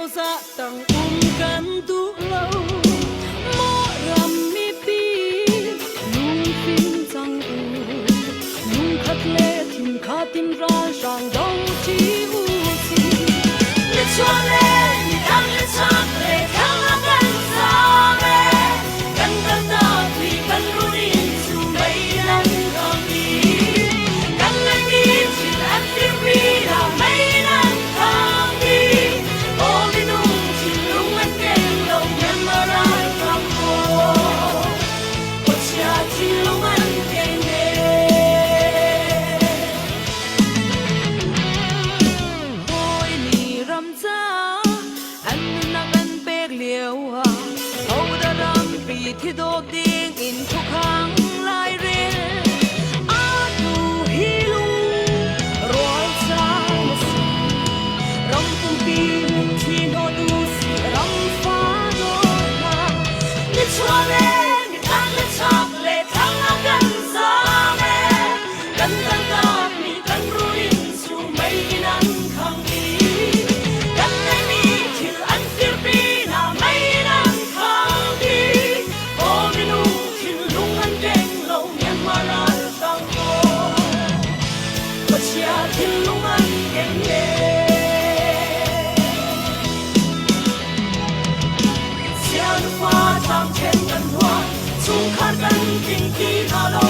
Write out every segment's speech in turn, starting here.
Cozah tang um kan duh lo. Maw ram mipi lungfim cang u. Lungkhat le thinkhat in ralhrang do ṭi u sih. Nichuah le nitlang le chak le thlang ah kan zaam ee. Kan kaltak mi kan run cu mei nan kang i. Kan ngeihmi thil an firmi dah mei nan khang i. Aw minung thinlung an keng lo Myanmar ralhrang pawl. Khuachia thinlung an keng ee. Hawi nih ram ca an nunnak an pek lio ah hodah rampi thi dawt ding in khuakhang lairel atu hi lung rual caan a si ram pumpi mitthli hnawt u sih ram fa dawt hna nichuah le nitlang le chak le thlang ah kan zaam ee kan kaltak mi kan ruin cu mei in an khang i kan ngeihmi thil an firpi na mei in an khang i aw minung thinlung an keng lo Myanmar ralhrang pawl khuachia thinlung an keng e Siangfa tlangṭhen kan huah, chungkhar kan tling ti hna lo,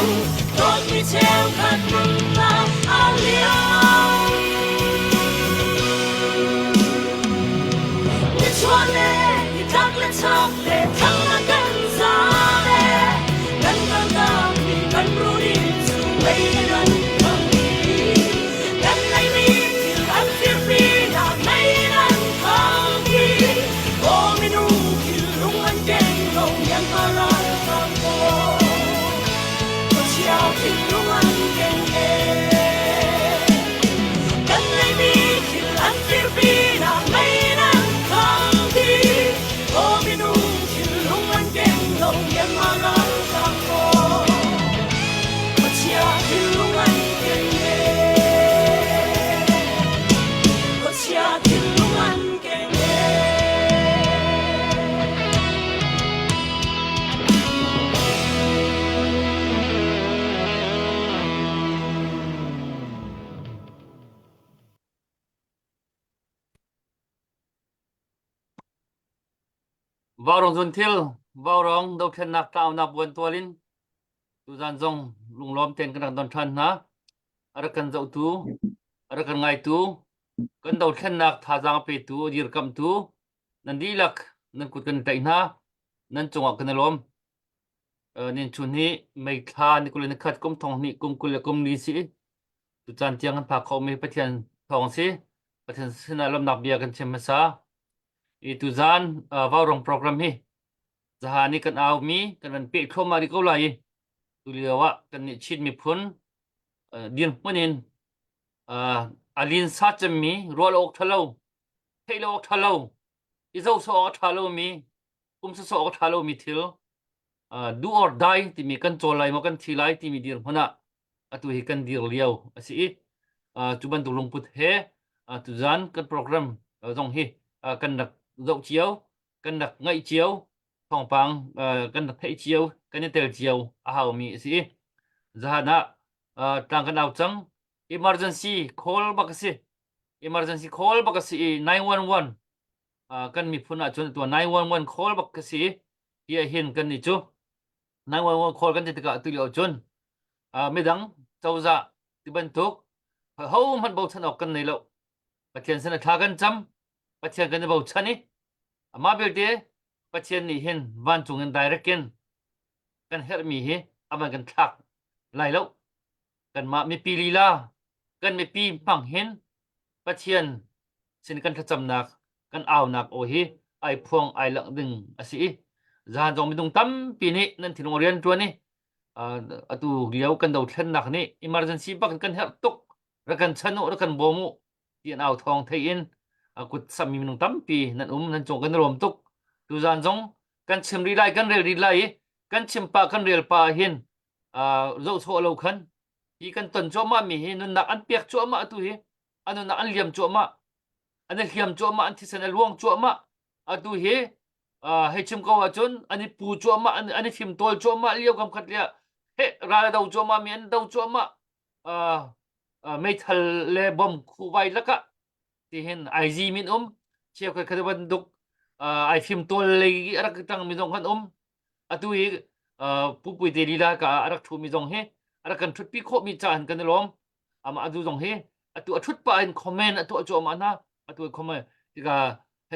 dawtmi cheukhat nunnak a liam. Nichuah le nitlak le chak le thlang ah kan zaam ee, kan kaltak mi kan rulin cu mei nan khang i, kan ngeihmi thil an firpi nak mei nan khang i, Aw minung thinlung an keng lo Myanmar ralhrang pawl khuachia thinlung an keng ee kan ngeihmi thil an firpi nak mei nan khang dih Aw minung thinlung an keng lo Myanmar ralhrang pawl khuachia thinlung an keng ee khuachia thinlung an keng Vaurawng zunthil, vaurawng dothlennak tlaunak buantual in tuzan zong lunglawm tein kan rak don ṭhan hna. A rak kan zohtu, a rak kan ngaitu, kan dothlennak thazaang petu, a dirkamhtu nan dihlak nan kut kan tlaih hna. Nan cungah kan i lawm. Uh, nin chun hi May thla ni 21 kum thong hnih kum 20 le kum li si. Tucaan tiang kan phak khomi Pathian thawng si. Pathian sinah lawmnak bia kan chim hmasa. I tuzaan uh, vaurawng program hi zahan i kan aumi kan van peh thluahmah rih ko lai i tulio ah kan nih Chin miphun uh, dirhmun in uh, a linsa cemmi rual awk ṭha lo theih lo awk ṭha lo i zohsawh awk a ṭha lomi kum sawsawh awk a ṭha lomi thil uh, do or die timi kan cawl lai maw kan thi lai timi dirhmun ah atu hi kan dir lio a si i uh, cu bantuk lungput he uh, tuzan kan program uh, zong hi uh, kan rak zoh cio kan rak ngaih cio thawngpang uh, kan rak theih cio kan i tel cio a haumi a si i zahan ah uh, tlang kan au cang emergency call bak a si emergency call bak a si i 911 uh, kan miphun ah cun tua 911 call bak ka si hi ah hin kan nih cu 911 call kan ti tikah tu lio cun uh, midang cozah ti bantuk ho hmanh bochan awk kan nei lo Pathian sin thla kan cam Pathian kan i bochan i amah belte Pathian nih hin vancung in direct in kan herhmi hi a van kan thlak lai lo kanmah mipi lila kan mipi hmang hin Pathian sin kan thlacamnak kan aunak aw hi ai phuang ai langh ding a si i zahan zong minung tampi nih nan thinlung rian ṭuan i atu lio kan dothlennak nih emergency bak in kan herh tuk rak kan chan u rak kan bawm u ti an au thawng thei in kut sammi minung tampi nan um nan cung kan rawm tuk tuzan zong kan chim rih lai kan rel rih lai i kan chim pa kan rel pa hin zohsawh lo khan hi kan ton cuahmah mi hi nunnak an pek cuahmah tu hi an nunnak an liam cuahmah. An i hliam cuahmah, an thisen a luang cuahmah. Atu hi hei chim ko ahcun an i pu cuahmah, an i fimtawl cuahmah lio kam khat lia he ral a do cuahmah mi an do cuahmah. Meithal le bom khuvai lakah tihin aizi min um cheukhat khat bantuk ai fimtawl lei a rak tang mi zong kan um atu hi pupui te lila ka a rak thu mi zong hi a rak kan thutpi khawh mi ca hin kan i lawm ama atu zong hi atu a thut pa in comment atu a cuahmah na atu comment tika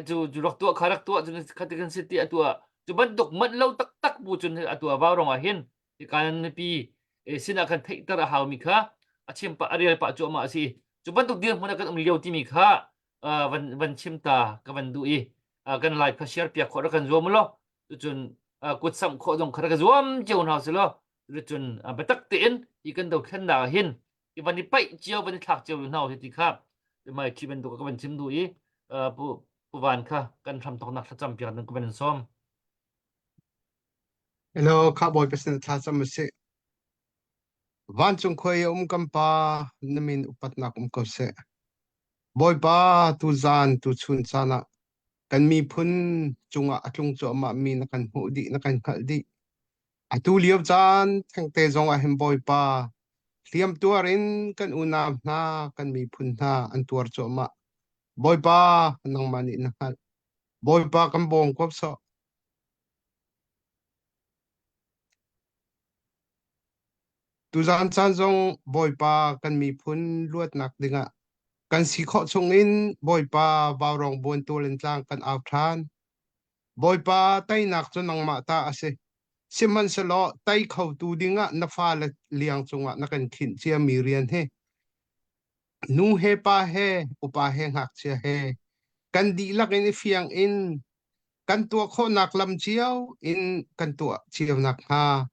cu cu rak tuah kha rak tuah cun khati kan si ti atu cu bantuk manh lo taktak bu cun atu a vau rong ah hin kan mipi sinah kan theihter a haumi kha a chim pah a rel pah cuahmah a si cu bantuk dirhmun ah kan um lio timi kha van van chim ta ka van duh i kan lai kha share piak khawh rak kan zuam law cucun kut samh khawh zong kha rak zuam cio hna si law cucun biatak tein hi kan dothlennak ah hin i van i paih cio van i thlak cio hna si ti kha mai khi bantuk ka van chim duh i pu pu van kha kan hram thawknak thlacam piak ding ka van in sawm Hello, kha Bawipa sin thlacam u sih. Vancung khua i a um kan Pa, na min upatnak um ko seh. Bawipa, tuzan, tuchun caan ah kan miphun cungah a tlung cuahmahmi na kan hmuh dih, na kan hngalh dih. Atu lio caan thengte zong ah hin Bawipa, hliam tuar in kan unau hna, kan miphun hna an tuar cuahmah. Bawipa, nangmah nih na hngalh. Bawipa kan bawm ko sawh. Tuzaan caan zong Bawipa kan miphun luatnak dingah kan si khawh chungin Bawipa vaurawng buantual in tlang kan au ṭhan. Bawipa teinak cu nangmah ta a si. Sihmanhsehlaw tei khotu dingah na fale liang cungah na kan khinh ciami rian hi nu he pa he upa he ngakchia he kan dihlak in i fiang in kan tuah khawhnak lam cio in kan tuah cio nakhnga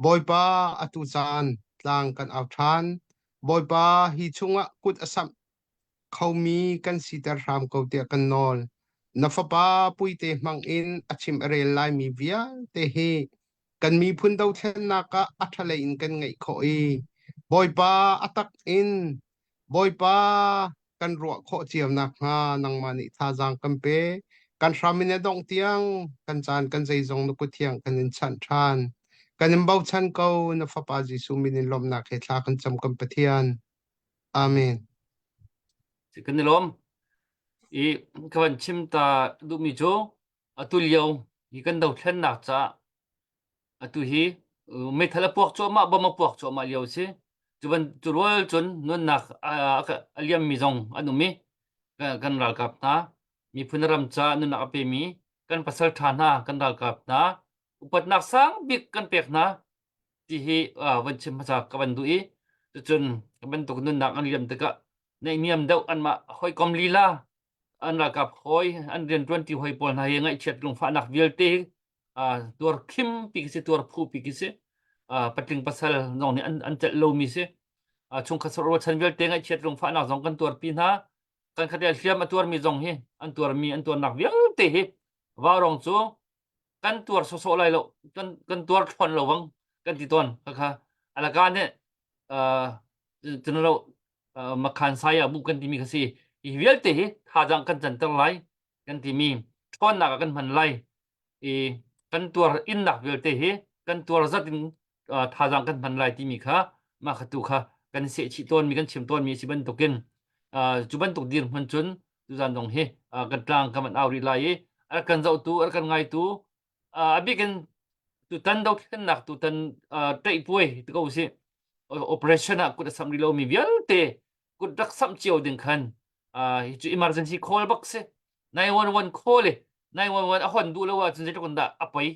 Bawipa atu caan tlang kan au ṭhan. Bawipa hi chungah kut a samh khomi kan siter hram ko tiah kan nawl. Na fapa puite hmang in a chim a rel laimi vialte hi kan miphun dothlennak ah a ṭhalei in kan ngeih khawh i Bawipa a tak in Bawipa kan ruah khawh cio nakhnga nangmah nih thazaang kan pe. Kan hram in a dongh tiang kan caan kan zeizong na kut thiang kan in chanh ṭhan. Kan in bochan ko na Fapa Jesuh min in lawmhnak he thla kan cam kan Pathian. Amen. Kan i lawm. I ka van chim ta duhmi cu atu lio hi kan dothlennak caah Atu hi meithal a puak cuahmah, bom a puak cuahmah lio a si. Cu ban cu rual cun nunnak a, a liammi zong an um i kan ralkap hna, miphun ram ca nunnak a pemi kan pasal ṭha hna, kan ralkap hna, upatnak sang bik kan pek hna ti hi van chim hmasa ka van duh i cucun bantuk nunnak an liam tikah naihniam deuh anmah hawikom lila an ralkap hawi an rianṭuanṭi hawi pawl hna hi ngaihchiat lungfahnak vialte tuar khimpi khi si tuar phupi khi si patling pasal zong nih an an celh lomi si chungkhat rualchan vialte ngaihchiat lungfahnak zong kan tuarpi hna kan khat hliam a tuarmi zong hi an tuarmi an tuarnak vialte hi vaurong cu kan tuar sawsawh lai lo kan kan tuar thlon lo bang kan ti tawn kha alaka nih cun lo makhan saya bu kan timi kha si hi vialte hi thazang kan canter lai kan timi ṭhawnnak ah kan hman lai i kan tuar innak vialte hi kan tuar zat in thazaang kan hman lai timi kha mah kha tu kha kan sehchih tawnmi kan chim tawnmi a si bantukin cu bantuk dirhmun cun tuzan zong hi kan tlang kan van au rih lai i a rak kan zohtu a rak kan ngaitu a bikin tutan dothlennak tutan ṭaihpuai ti ko usih operation ah kut a samh rih lomi vialte kut rak samh cio ding khan hi cu emergency call bak si 911 call i 911 a hon duh lo ahcun zeitluk in dah a poi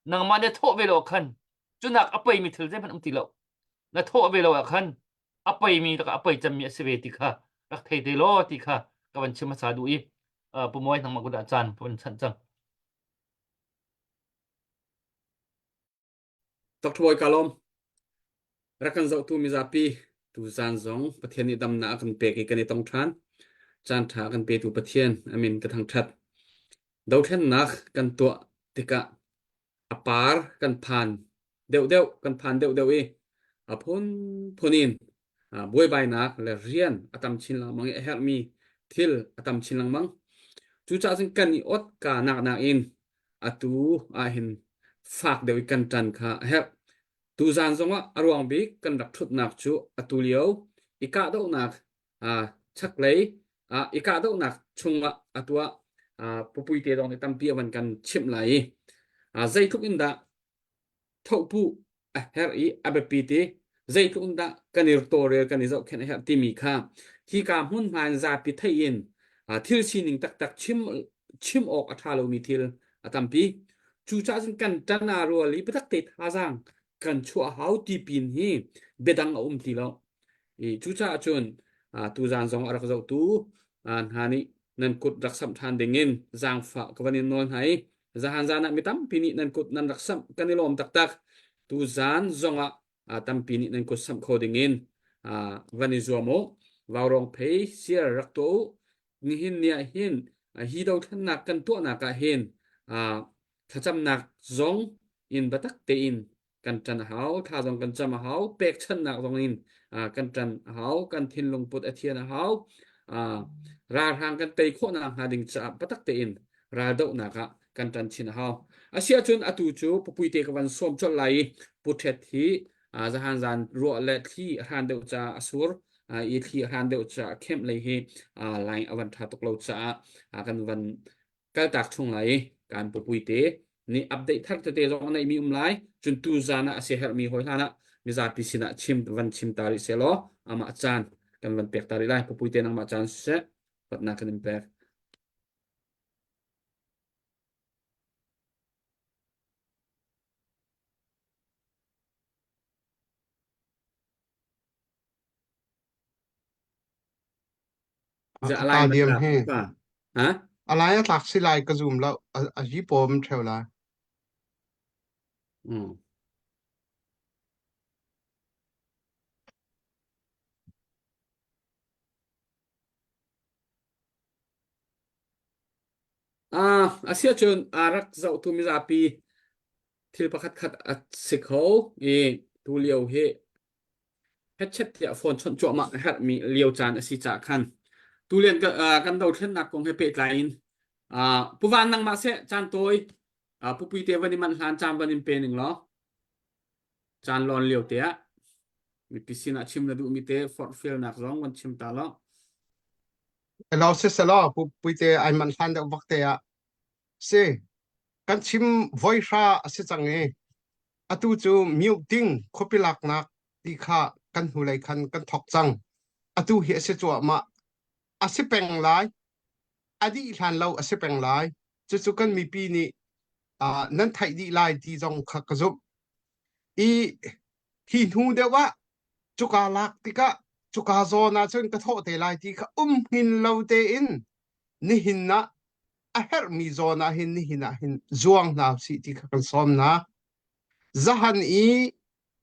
nangmah na thawh ve lo khan cunak a poimi thil zeihmanh um ti lo na thawh ve lo ah khan a poimi laka a poi cemmi a si ve ti kha rak thei te law ti kha ka van chim hmasa duh i pu Mawi nangmah kut ah caan ka van chanh cang Dr. Bawi ka lawm. Rak kan zohtu mizapi tuzaan zong Pathian nih damnak a kan pek i kan i tong ṭhan. Caan ṭha a kan petu Pathian a min ka thangṭhat. Dothlennak kan tuah tikah a par kan phan deuhdeuh kan phan deuhdeuh i a phunphun in buaibainak le rian a tam chin lengmang i a herhmi. Thil a tam chin lengmang. Cucaah cun kan i ot ka nak nakin atu ahhin fak deuh i kan ṭan kha a herh. Tuzaan zongah a ruang bik kan rak ṭhutnak cu atu lio i kahdohnak chaklei i kahdohnak chungah atu ah pupuite zong nih tampi a van kan chimh lai i zeitluk in dah thohpuh a herh i a biapi ti zeitluk in dah kan i tawlrel kan i zohkhenh a herh timi kha hika hmunhma in zapi theih in thil sining taktak chim chim awk a ṭha lomi thil a tampi. Cucaah cun kan ṭan aa rual i biatak te thazaang kan chuah hau ti pin hi biadang a um ti lo. I cucaah cun tuzaan zong a rak zohtu hna nih nan kut rak samh ṭhan dingin zaangfah ka van in nawl hna i zahan zan ah mi tampi nih nan kut nan rak samh kan i lawm taktak. Tuzaan zongah tampi nih nan kut samh kho dingin van i zuam u. Vaurawng phei siar rak tuah u. Nihin ni ah hin hi dothlennak kan tuahnak ah hin thlacamnak zong in biatak tein kan ṭan a hau, thla zong kan cam a hau, pekchanhnak zong in kan ṭan a hau, kan thinlung put a thian a hau. Ralhrang kan tei khawhnak hnga ding caah biatak tein raldohnak ah kan ṭan chin a hau. Asiahcun atu cu pupuite ka van sawm colh lai i puṭhet hi zahan zan ruah le thli a hran deuh caah a sur i thli a hran deuh caah kemh lei hi line a van ṭha tuk lo caah kan van kaltak chung lai i kan pupuite nih update thar tete zong a neihmi um lai cun tu zan ah a siaherhmi hawi hlan ah mizapi sinah chim van chim ta rih selaw amah caan kan van pek ta rih lai pupuite nangmah caan siseh patnak kan in pek A diam hi. A lai a tlak si lai ka zum lo. A hi pawm theo lai. Mm. Ah, asiahcun aa rak zohtu mizapi thil pakhat khat a si kho i tulio hi hetchet tiah phone chawnh cuahmah a herhmi lio caan a si caah khan tulian kan dothlennak kong he pehtlai in Pu Van nangmah seh caan tawi Pu Puite van i manh hlan caan van in pe ning law caan lawn lio te ah mipi sinah chim na duhmi te forhfialnak zong van chim ta law. Hello siselaw Pu Puite ai manh hlan deuh vak te ah si kan chim voi hra a si cang i atu cu mute ding khuapi laknak ti kha kan hnulei khan kan thok cang. Atu hi a si cuahmah. A si peng lai. A dih hlan lo a si peng lai. Cucu kan mipi nih uh, nan theih dih lai ti zong kha ka zumh. I hi hnu deuh ah cuka lak tikah cuka zawn ah cun ka thawh te lai ti kha um hngin lo tein nihin ah a herhmi zawn ah hin nihin ah hin zuang hna usih ti kha kan sawm hna. Zahan i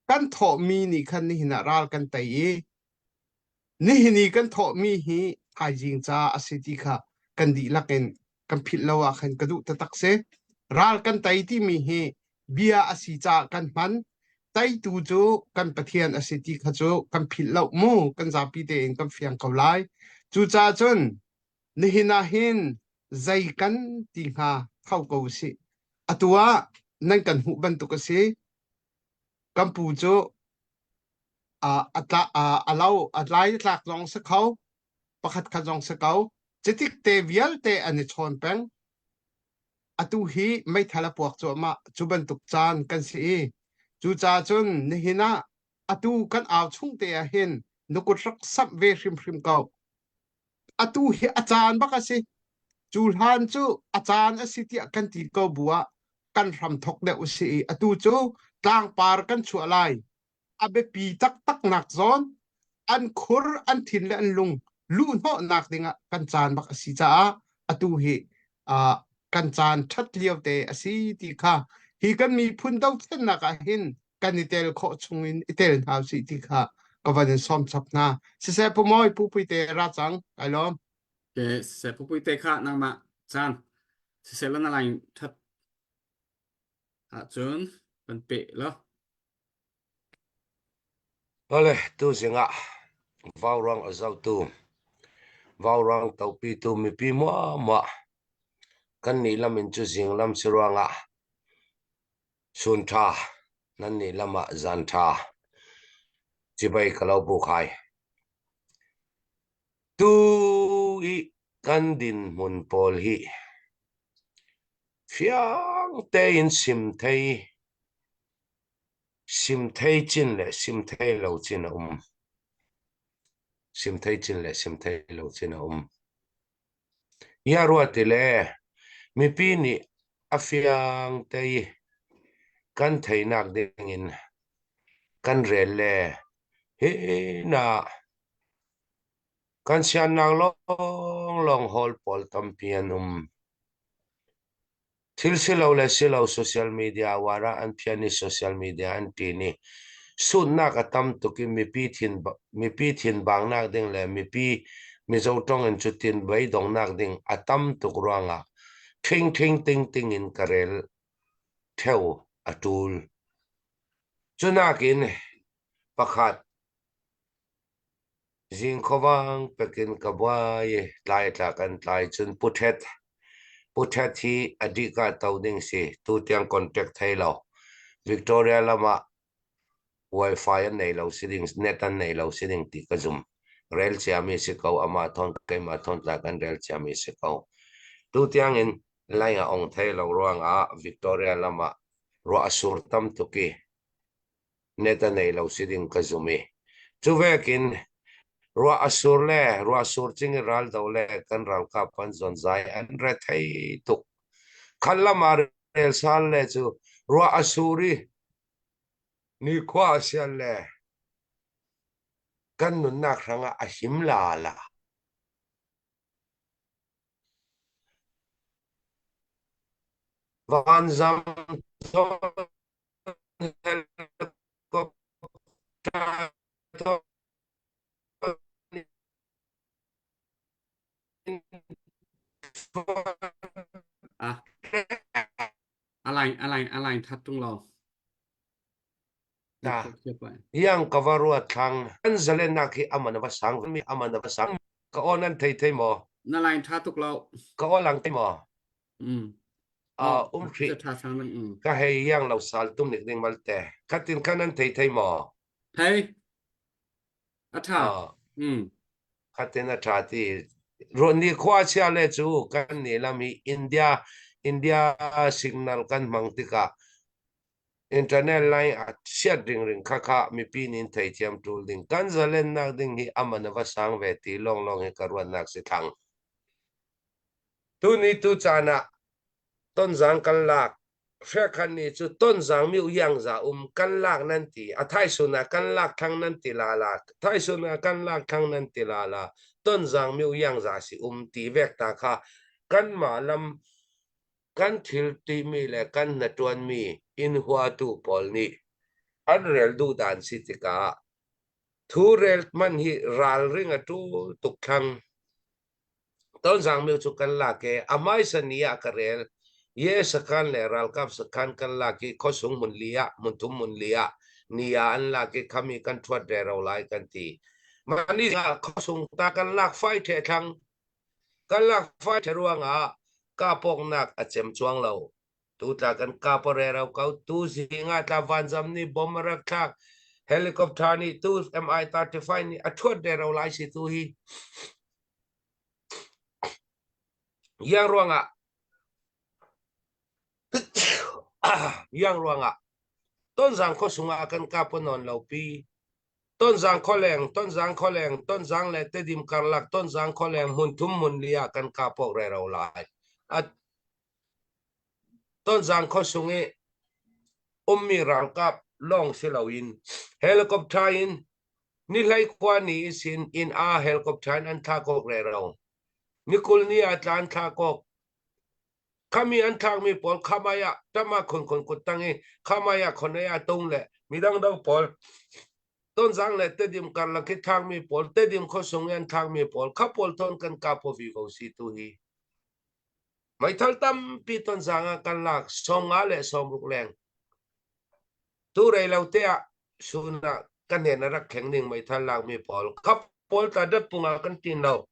kan thawhmi nih khan nihin ah ral kan tei i nihin i kan thawhmi hi thaizing ca a si ti kha kan dihlak in kan philh lo ah khan ka duh taktak si. Ral kan tei timi hi bia a si caah kan hman. Teitu cu kan Pathian a si ti kha cu kan philh lo mu kan zapi tein kan fiang ko lai. Cucaah cun Nihin ah hin zei kan ti hnga tho ko usih. Atu ah nan kan hmuh bantuk a si. Kan pu cu a tla a lo a tlai a tlak zong si kho, pakhat khat zong si ko. Citik te vialte an i chawn peng. Atu hi meithal a puak cuahmah cu bantuk caan kan si i cucaah cun nihin ah atu kan au chung te ah hin na kut rak samh ve hrimhrim ko. Atu hi a caan bak a si. Cu hlan cu a caan a si tiah kan ti ko bu ah kan hram thok deuh a si i atu cu tlangpar kan chuah lai. A biapi taktak nak zawn an khur an thin le an lung luhhnawhnak dingah kan caan bak a si caah atu hi uh, kan caan ṭhat lio te a si ti kha hi kan miphun dothlennak ah hin kan i tel khawh chung in i tel hna usih ti kha ka van in sawm chap hna. Siseh Pu Mawi Pu Puite ra cang. Kai lawm. Ke siseh Pu Puite kha nangmah caan siseh la na lain that ahcun kan pe lo. Ole tuzing ah vauruang a zohtu. Vaurang topitu mipi muahmuah kan nih lam in cu zinglam si ruangah sun ṭha nan nih lam ah zan ṭha cibai ka lo buk hai. Tu i kan dinhmun pawl hi fiang tein sim thei sim thei chin le sim thei lo chin a um. Sim thei chin le sim thei lo chin a um. Ia ruat ti le mipi nih a fiang te i kan theinak ding in kan rel le hi na kan siannak lawnglawng hawl pawl tampi an um. Thil silo le silo social media uar ah an phian i social media an ṭin i sutnak a tam tuk i mipi thin mipi thinbangnak ding le mipi Mizo ṭong in cutin beidonghnak ding a tam tuk ruangah ṭhing ṭhing ting ting in ka rel ṭheo a ṭul. Cunakin pakhat Zing khuavang pekin ka buai i tlai tla kan tlai cun Pu Ṭhet Pu Ṭhet hi a dih-ka to ding si tutiang contact thei lo. Victoria lam ah Wi-Fi an nei lo si ding net an nei lo si ding ti ka zum. Rel ciami si ko amah thawn keimah thawn tla kan rel ciami si ko. Tutiang in line a ong thei lo ruangah Victoria lam ah ruah a sur tam tuk i net a nei lo si ding ka zum i cu vekin ruah a sur le ruah sur cing i ral do le kan ralkap an zonzai an re thei tuk khan lam ah rel sal le cu ruah a sur i nikhua a sial le kan nunnak hrangah a him la la vanzam Ah, a line a line a line that tung lo. Ta. Yang ka va ruat thlang. An zalennak hi aman va sang mi aman va sang. Ka on an thei thei maw? Na line tha tuk lo. Ka on lang thei maw? Mm. Uh, um khri. Ka hei yang lo sal tum nik ding malte. Khatin khan an thei thei maw? Thei. A tha. Mm. Khatin a tha ti. Ron ni khwa chia le chu kan ni lam hi India India signal kan mang tikah internet line a siat ring ring kha kha mipi nin thei thiam tul ding kan zalen nak ding hi aman va sang ve ti long long hi ka ruan nak si thang Tuni tu caan ah Tonzang kan lak. Hriakhan nih cu Tonzang mi Iangza um kan lak nan ti. A thaisun ah kan lak thlang nan ti la la. Thaisun ah kan lak thlang nan ti la la. Tonzang mi Iangza si um ti vek ta kha kanmah lam kan thil timi le kan hnaṭuanmi inn huatu pawl nih an rel duh dan si tikah thu rel man hi ralring a ṭul tuk thlang. Tonzang myo cu kan lak i a hmaisa ni ah ka rel. Ye sakhan le ralkap sakhan kan lak i khuasung hmun li ah hmun thum hmun li ah ni ah an lak i khami kan ṭhuat rero lai kan ti. Mah ni ah khuasung ta kan lak fai ṭhe thlang. Kan lak fai ṭhe ruangah kapawknak a cem cuang lo. Tu tla kan kap a rero ko. Tu zing ah tla vanzam nih bom a rak thlak. Helicopter nih tu Mi-35 nih a ṭhuat rero lai si tu hi. Iang ruangah iang ruangah Tonzang khuasung ah kan kap nawn lo pi. Tonzang khualeng, Tonzang khualeng, Tonzang le Tedim karlak Tonzang khualeng hmun thum hmun li ah kan kap awk rero lai. A Tonzang khuasung i ummi ralkap lawng si loin helicopter in Nihlei khua ni isin inn ah helicopter in an thlak awk rero. Ni 20 ni ah tla an thlak awk. Khami an thlakmi pawl khamai ah tama khun khun kut tang i khamai ah khonei ah tung le midang dang pawl Tonzang le Tedim karlak i thlakmi pawl Tedim khuasung i an thlakmi pawl kha pawl thon kan kap vi ko si tu hi. Meithal tampi Tonzang ah kan lak 50 le 60 leng. Tu rei lo te ah sun ah kan hen a rak kheng ning meithal lakmi pawl khap pawl tla dat pung ah kan tin lo.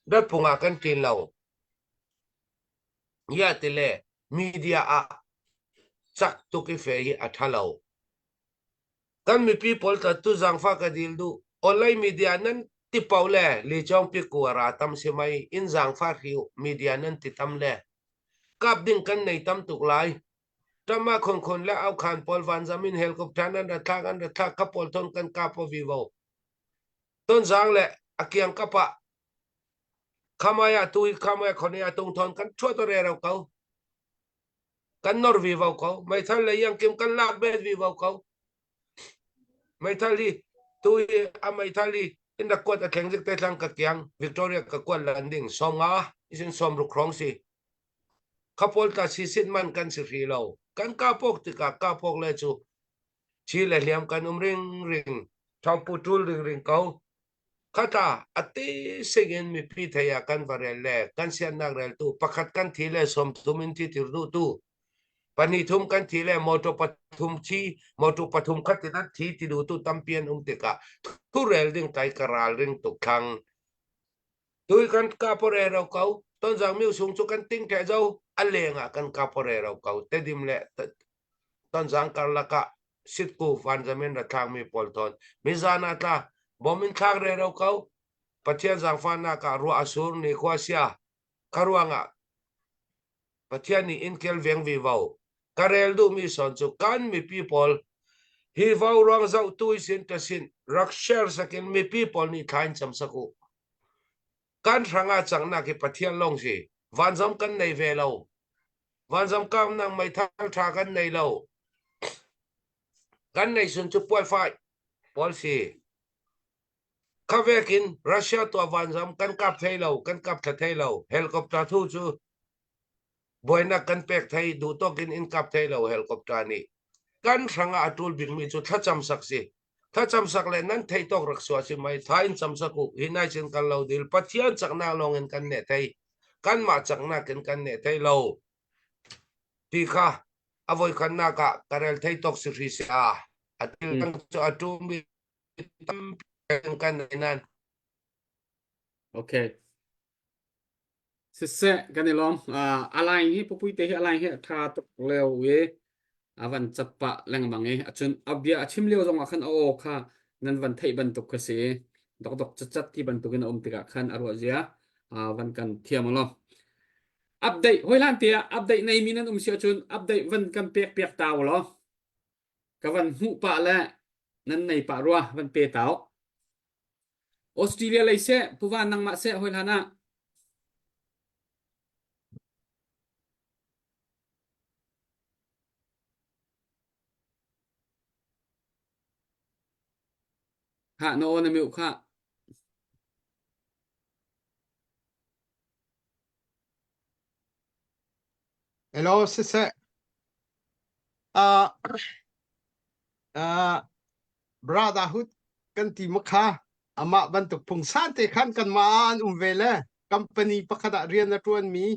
Dotphung ah kan tlin lo. Ia ti le media ah cak tuk i fe hi a ṭha lo. Kan mipi pawl tla tu zaangfah ka dil duh. Online media nan ti pau le lichong pi ku a ra tam si mai in zaangfah hriu media nan ti tam le kap ding kan nei tam tuk lai. Tama khonkhon le aukhan pawl vanzam in helicopter nan ra thlak an ra thlak ka pawl thon kan kap vivo. Tonzang le a kiang kap ah khamai ah tu hi khamai khon ah tung thon kan thuat re ro ko. Kan nor vi vo ko. Meithal le yang kim kan lak bet vi vo ko. Meithal hi tu hi a meithal hi in rak kuat a thleng zik te thlang ka kiang Victoria ka kuat lan ding som nga isin som ruk rong si. Khapol ta si sit man kan si hri lo. Kan ka pok tikah ka pok le cu Thi le hliam kan um ringring, thawngpu ṭul ringring ko. Khata a ti sing in mipi thei ah kan va rel le kan siannak reltu pakhat kan thi le sawmthum in thi tir duhtu pahnih thum kan thi le motor pathum thi motor pathum khat in an thi ti duhtu tampi an um tikah thu rel ding kai ka ral ring tuk thlang Tui kan kapore ro ko tonzang miu sung cu kan ting the zo a leng ah kan kapore ro ko tedim le tonzang karlak ah sitku vanzamin ra thlak mi pawl thon mizan ah tla bom in thlak re ro ko Pathian zaangfahnak ah ruah a sur ni khua sia kharuang ah Pathian nih in kel veng vi vo ka rel duh mi son cu kan mipi pawl hi vo ruang zoh tu sin ta sin rak share sakin mipi pawl nih thlain cam sak u Kan hrangah cangnak hi Pathian lawng si. Vanzam kan nei ve lo. Vanzam kamnak meithal ṭha kan nei lo. Kan nei sun cu puaifai pawl si. Khavek in Russia tuah vanzam kan kap thei lo, kan kap thla thei lo. Helicopter thu cu buainak kan pek thei duh tawk in in kap thei lo helicopter nih. Kan hrangah a ṭul bikmi cu thlacam sak si. Thlacam sak le nan theih tawk rak suah si mei tha in cam sak u hi nai cun kan lo dil Pathian caknak lawng in kan neh thei kanmah caknak in kan neh thei lo ti kha a voikhatnak ah ka rel thei tawk si hri si a a til kan cu a ṭumi tampi kan nei nan Okay. Siseh kan i lawm. Uh, a line hi pupui te hi a line hi a tha tuk leo i a van cat pah lengmang i acun a bia a chim lio zong ah khan a aw kha nan van theih bantuk kha si dok dok cat cat ti bantuk in a um tikah khan a ruah zia uh, van kan thiam lo. Update hoi hlan te ah update nei mi nan um si ahcun update van kan pek piak ta u law ka van hmuh pah le nan nei pah rua van pe tau. Australia lei seh puva nangmah seh hoi hlan ah Kha na aw na meuh kha. Hello, siseh. Uh, uh, brotherhood kan ti ma kha amah bantuk phungsan te khan kanmah an um ve le company pakhat ah rian a ṭuan mi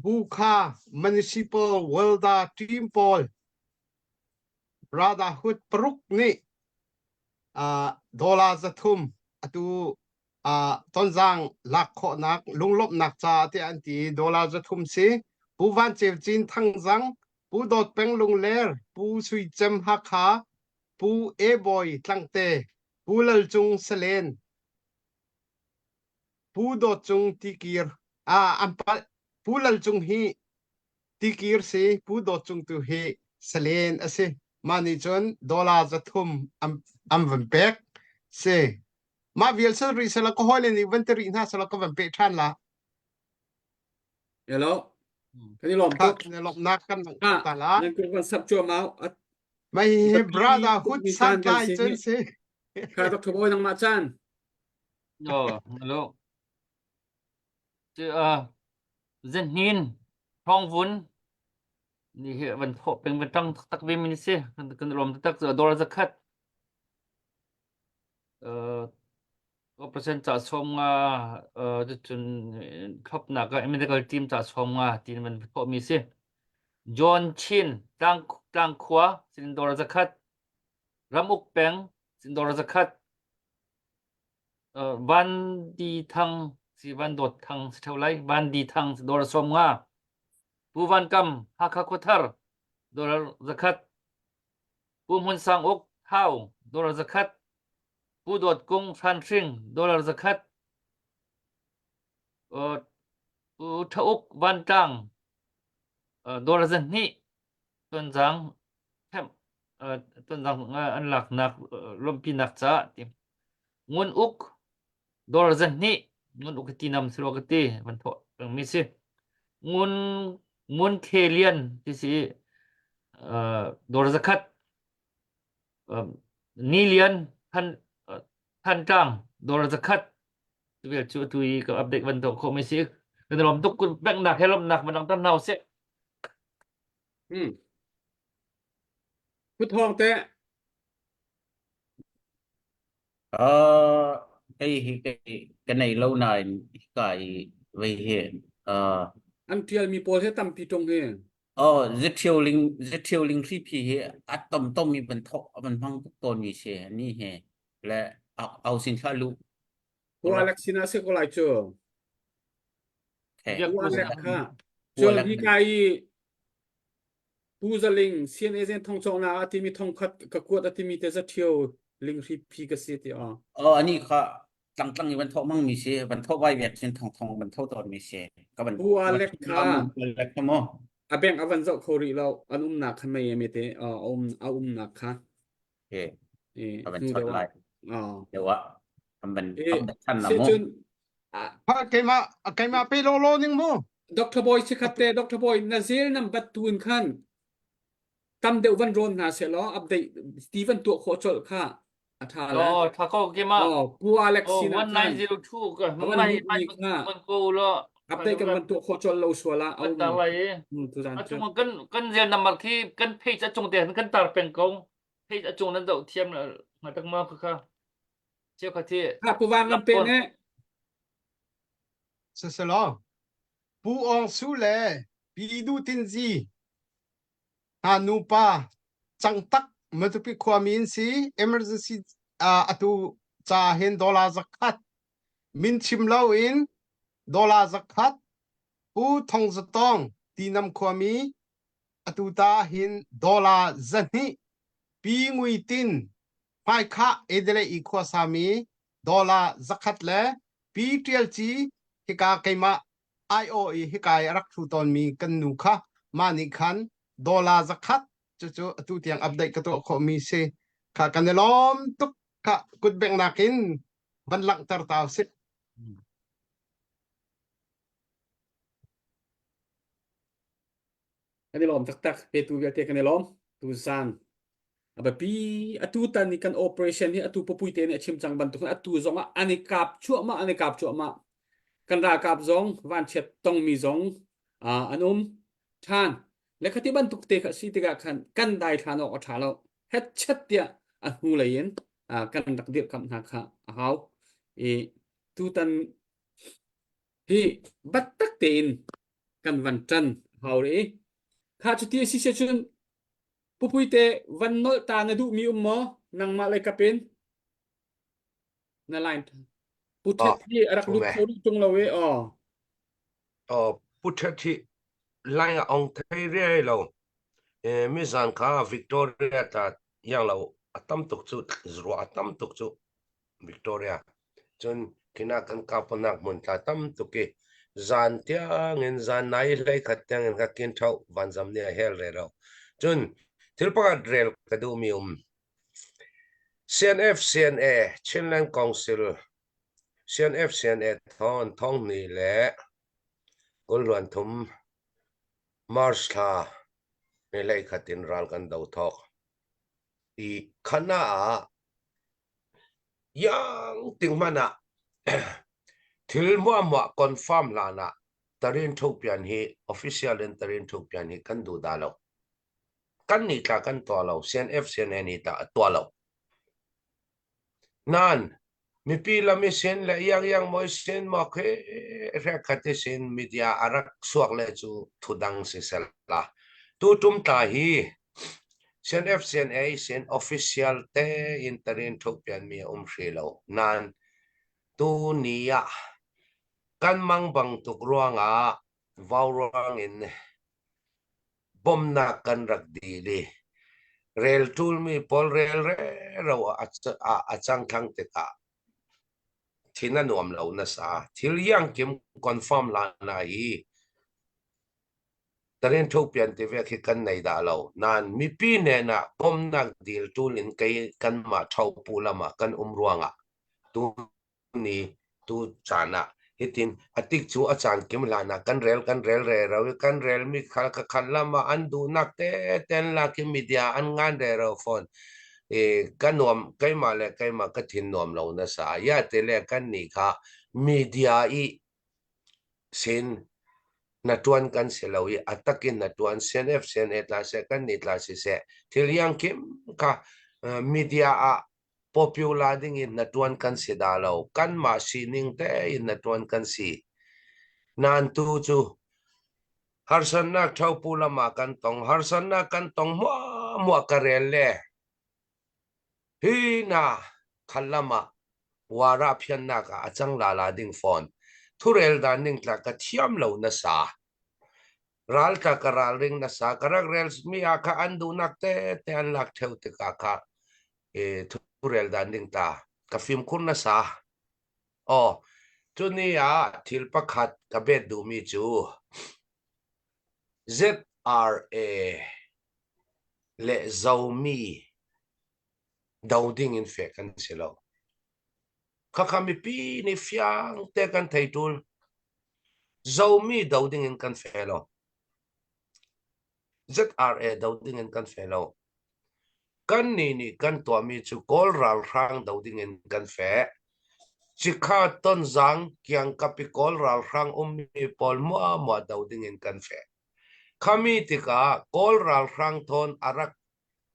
bu kha municipal welda team pawl brotherhood paruk nih uh, dollar 300 atu uh, tonzang lak khawhnak lunglawmhnak ca tiah an ti dollar 300 si Pu Van Ceu Cin Thangzang Pu Dawt Peng Lungler, Pu Sui Cem Hakha, Pu E Bawi Tlangte, Pu Lal Cung Salen, Pu Dawt Cung Tikir, ah an palh. Pu Lal Cung hi Tikir si, Pu Dawt Cung tu hi Salen a si. Mah nih cun dollar 300 an, an van pek si. Mah vial sal rih sala ka hawile nih van ti rih hna sala ka van pe ṭhan la. Hello. Kan i lawm tuk. Na lawmhnak kan Ah, ta la. nan kun kan sap cuahmah. Mai hi brotherhood santlai cun si. Kha Dr. Bawi nangmah caan. Oh, hello. Cu uh, Zenhnin Thawngvun ni hi van thawh peng van tang taktak ve mi si. Kan kan lawm taktak cu dor zakhat. Uh, Percent ca sawm nga cun thlopnak ah medical team ca sawm nga tiin van thawhmi si. John Chin tlang tlangkhua Sindor zakhat Ramuk peng Sindor zakhat. Van Di Thang si Van Dawt Thang si ṭheo lai. Van Di Thang dollar 50. Pu Van Kam Hakha Khuathar dollar 100. Pu Hmun Sang Uk Thau dollar 100. Pu Dawt Kung Hranhring dollar 100. Pu Tha Uk Vantlang dollar 200 Tonzang Tonzang an laknak lawmhpinak caah ti. Ngun Uk dollar 200 Ngun Uk ti nam silo ka ti van thawh pengmi si. Ngun Ngun Khe Lian ti si dollar 100 Ni Lian Than Thantlang dollar 100 Tuvel cu atu i ka update van tuah khawh mi si. Kan lawm tuk kun peknak he lawmnak van langhter hna usih. Hmm. Pu Thawng te. Uh, kei hi kei ka nei lo nain hika i vei hi uh, An tial mi pawl he tampi tung hi. oh zethiu ling zethiu ling hri phi hi a tom tom mi ban thok ban hmang tuk tawn mi si ni he le au sin thla lu Pu Alex sinah si ko lai cu. Pu Alex kha. Cun hika i Pu Zaling CNA zen thong cawknak a timi thong khat ka kuat a timi te zaṭhio ling hri phi ka si ti a. Oh ani kha tlang tlang i van thok mang mi si van thok vai vek sin thong thong van tho tawn mi si ka van Pu Alex kha Alex kha mo a bank a van zoh kho rih lo an umnak kha mei me te a um a umnak kha he eh a van hnu chot deuh ah lai ah deuh ah an van eh update than la si mu cun Ha keimah keimah pe law law ning mu. Dr. Boy sikhat te Dr. Boy na zel nam bat tun khan tam deuh van rawn hna se law update ti van tuah khawh colh kha a tha le Oh, tha ko kima. oh pu Alex Oh, sin ah khan 1902 ka a van mai lut mai mi kha man ko lo. update kan van tuah khawh colh lo sual ah Kan tar lai i. um tu zan A cu chung kan kan zel number khi kan page a chung te kan tar peng ko. Page a cung nan zoh thiam nga tak ma kha kha. Chiu kha thi. Ha pu van lam pe ne. Siselaw Pu Aung Su le Pi Du Tin Zi hna nupa cangtak Matupi khuami in si emergency uh, atu ca hin dollar 100 min chim lo in dollar 100 Pu Thong Zatong Tinam khuami atu ta hin dollar 200 Pi Ngui Tin hmaikhah Adelaide i khuasami dollar 100 le Pi Ṭial Ci hika keimah IO i hika i a rak ṭhu tawnmi kan nu kha mah nih khan dollar 100 cucu atu tiang update ka tuah khawhmi si kha kan i lawm tuk kha kutbengnak in van langhter ta usih. Kan i lawm taktak. Petu vialte kan i lawm. Tuzan a biapi atu tan i kan operation hi atu papui te nih a chim cang bantuk in atu zong ah an i kap cuahmah an i kap cuahmah. Kan ralkap zong vanchiat tongmi zong uh, an um ṭhan. Le khati bantuk te kha si tikah khan kan daithlan awk a ṭha lo. Hetchet tiah a hnu lei in uh, kan rak dirhkamh hna kha a hau. I tutan hi battak tein kan van ṭan hau rih i kha cuti a si si cun pupui te van nolh ta na duhmi um maw nangmah lei kap in na line pu Oh, Thet hi a rak lut um e. kho rih ṭung lo i aw Oh, pu Thet hi line a ong thei riai lo. Eh, mi zan kha Victoria ta yang lo a tam tuk cu ruah a tam tuk cu Victoria. Cun kina kan kapanak hmun tla tam tuk i zan tiangin zan nai hlei khat tiangin ka kin thau vanzam nih a hel re lo. Cun thil pakhat rel ka duhmi um. CNF CNA Chinland Council CNF CNA thon thong ni le kulluan thum March thla ni hlei khat in ral kan do thok. I khana ah Iang ting hmanh ah thil hmuahhmuah confirm hlan ah Tarin Thopian hi official in Tarin Thopian hi kan duh dah lo. Kan nih tla kan tuah lo. CNF CNA nih tah a tuah lo. Nain mipi lam i sin le iang iang maw i sin maw khi hrekhat i sin media a rak suak le cu thudang si sela. Tu tum tla hi CNF CNA sin official tein tarin thuhpianmi a um hri lo. Nain. Tuni ah kan mang bang tuk ruangah vauruang in bawmhnak kan rak dil i rel ṭulmi pawl rel rero a cang thlang tikah thin a nuam lo nasa. Thil iangkim confirm hlan ah hi tarin ṭhopian ti vek hi kan nei dah lo. Nain mipi hnen ah bawmhnak dil ṭul in kei kanmah ṭhopu lam ah kan um ruangah tu ni tu caan ah hitin a tik cu a caan kim hlan ah kan rel kan rel rero i kan relmi khal ka khat lam ah an duhnak tete an lak i media an ngan rero fawn i ka nuam keimah le keimah ka thin nuam lo nasa ya te le kan nih kha media i sin na tuan kan si lo i a takin na tuan CNF CNA tla seh kan nih tla siseh thil yang kim kha media ah popular ding in na tuan kan si dah lo. Kanmah sining tein na tuan kan si. Nan tu cu harsatnak ṭhopu lam ah kan tong. Harsatnak kan tong muahmuah ka rel le hi na khal lam ah wara phiannak ah a cang lala ding fawn. Thurel dan ning tla ka thiam lo nasa. Ral tla ka ralring nasa. Ka rak rel mi ah kha an duhnak te te an lak theu tikah kha thurel dan ding ta ka fimkhur nasa. Aw, cuni ah thil pakhat ka bet duhmi cu ZRA le Zomi do ding in feh kan si lo. Khakha mipi nih fiang te kan thei tul. Zomi do ding in kan fe lo. ZRA do ding in kan fe lo. Kannih nih kan tuahmi cu Kawl ralhrang do dingin kan feh. Cikha Tonzang kiangkap i Kawl ralhrang ummi pawl muahmuah do dingin kan feh. Khami tikah Kawl ralhrang thawn a rak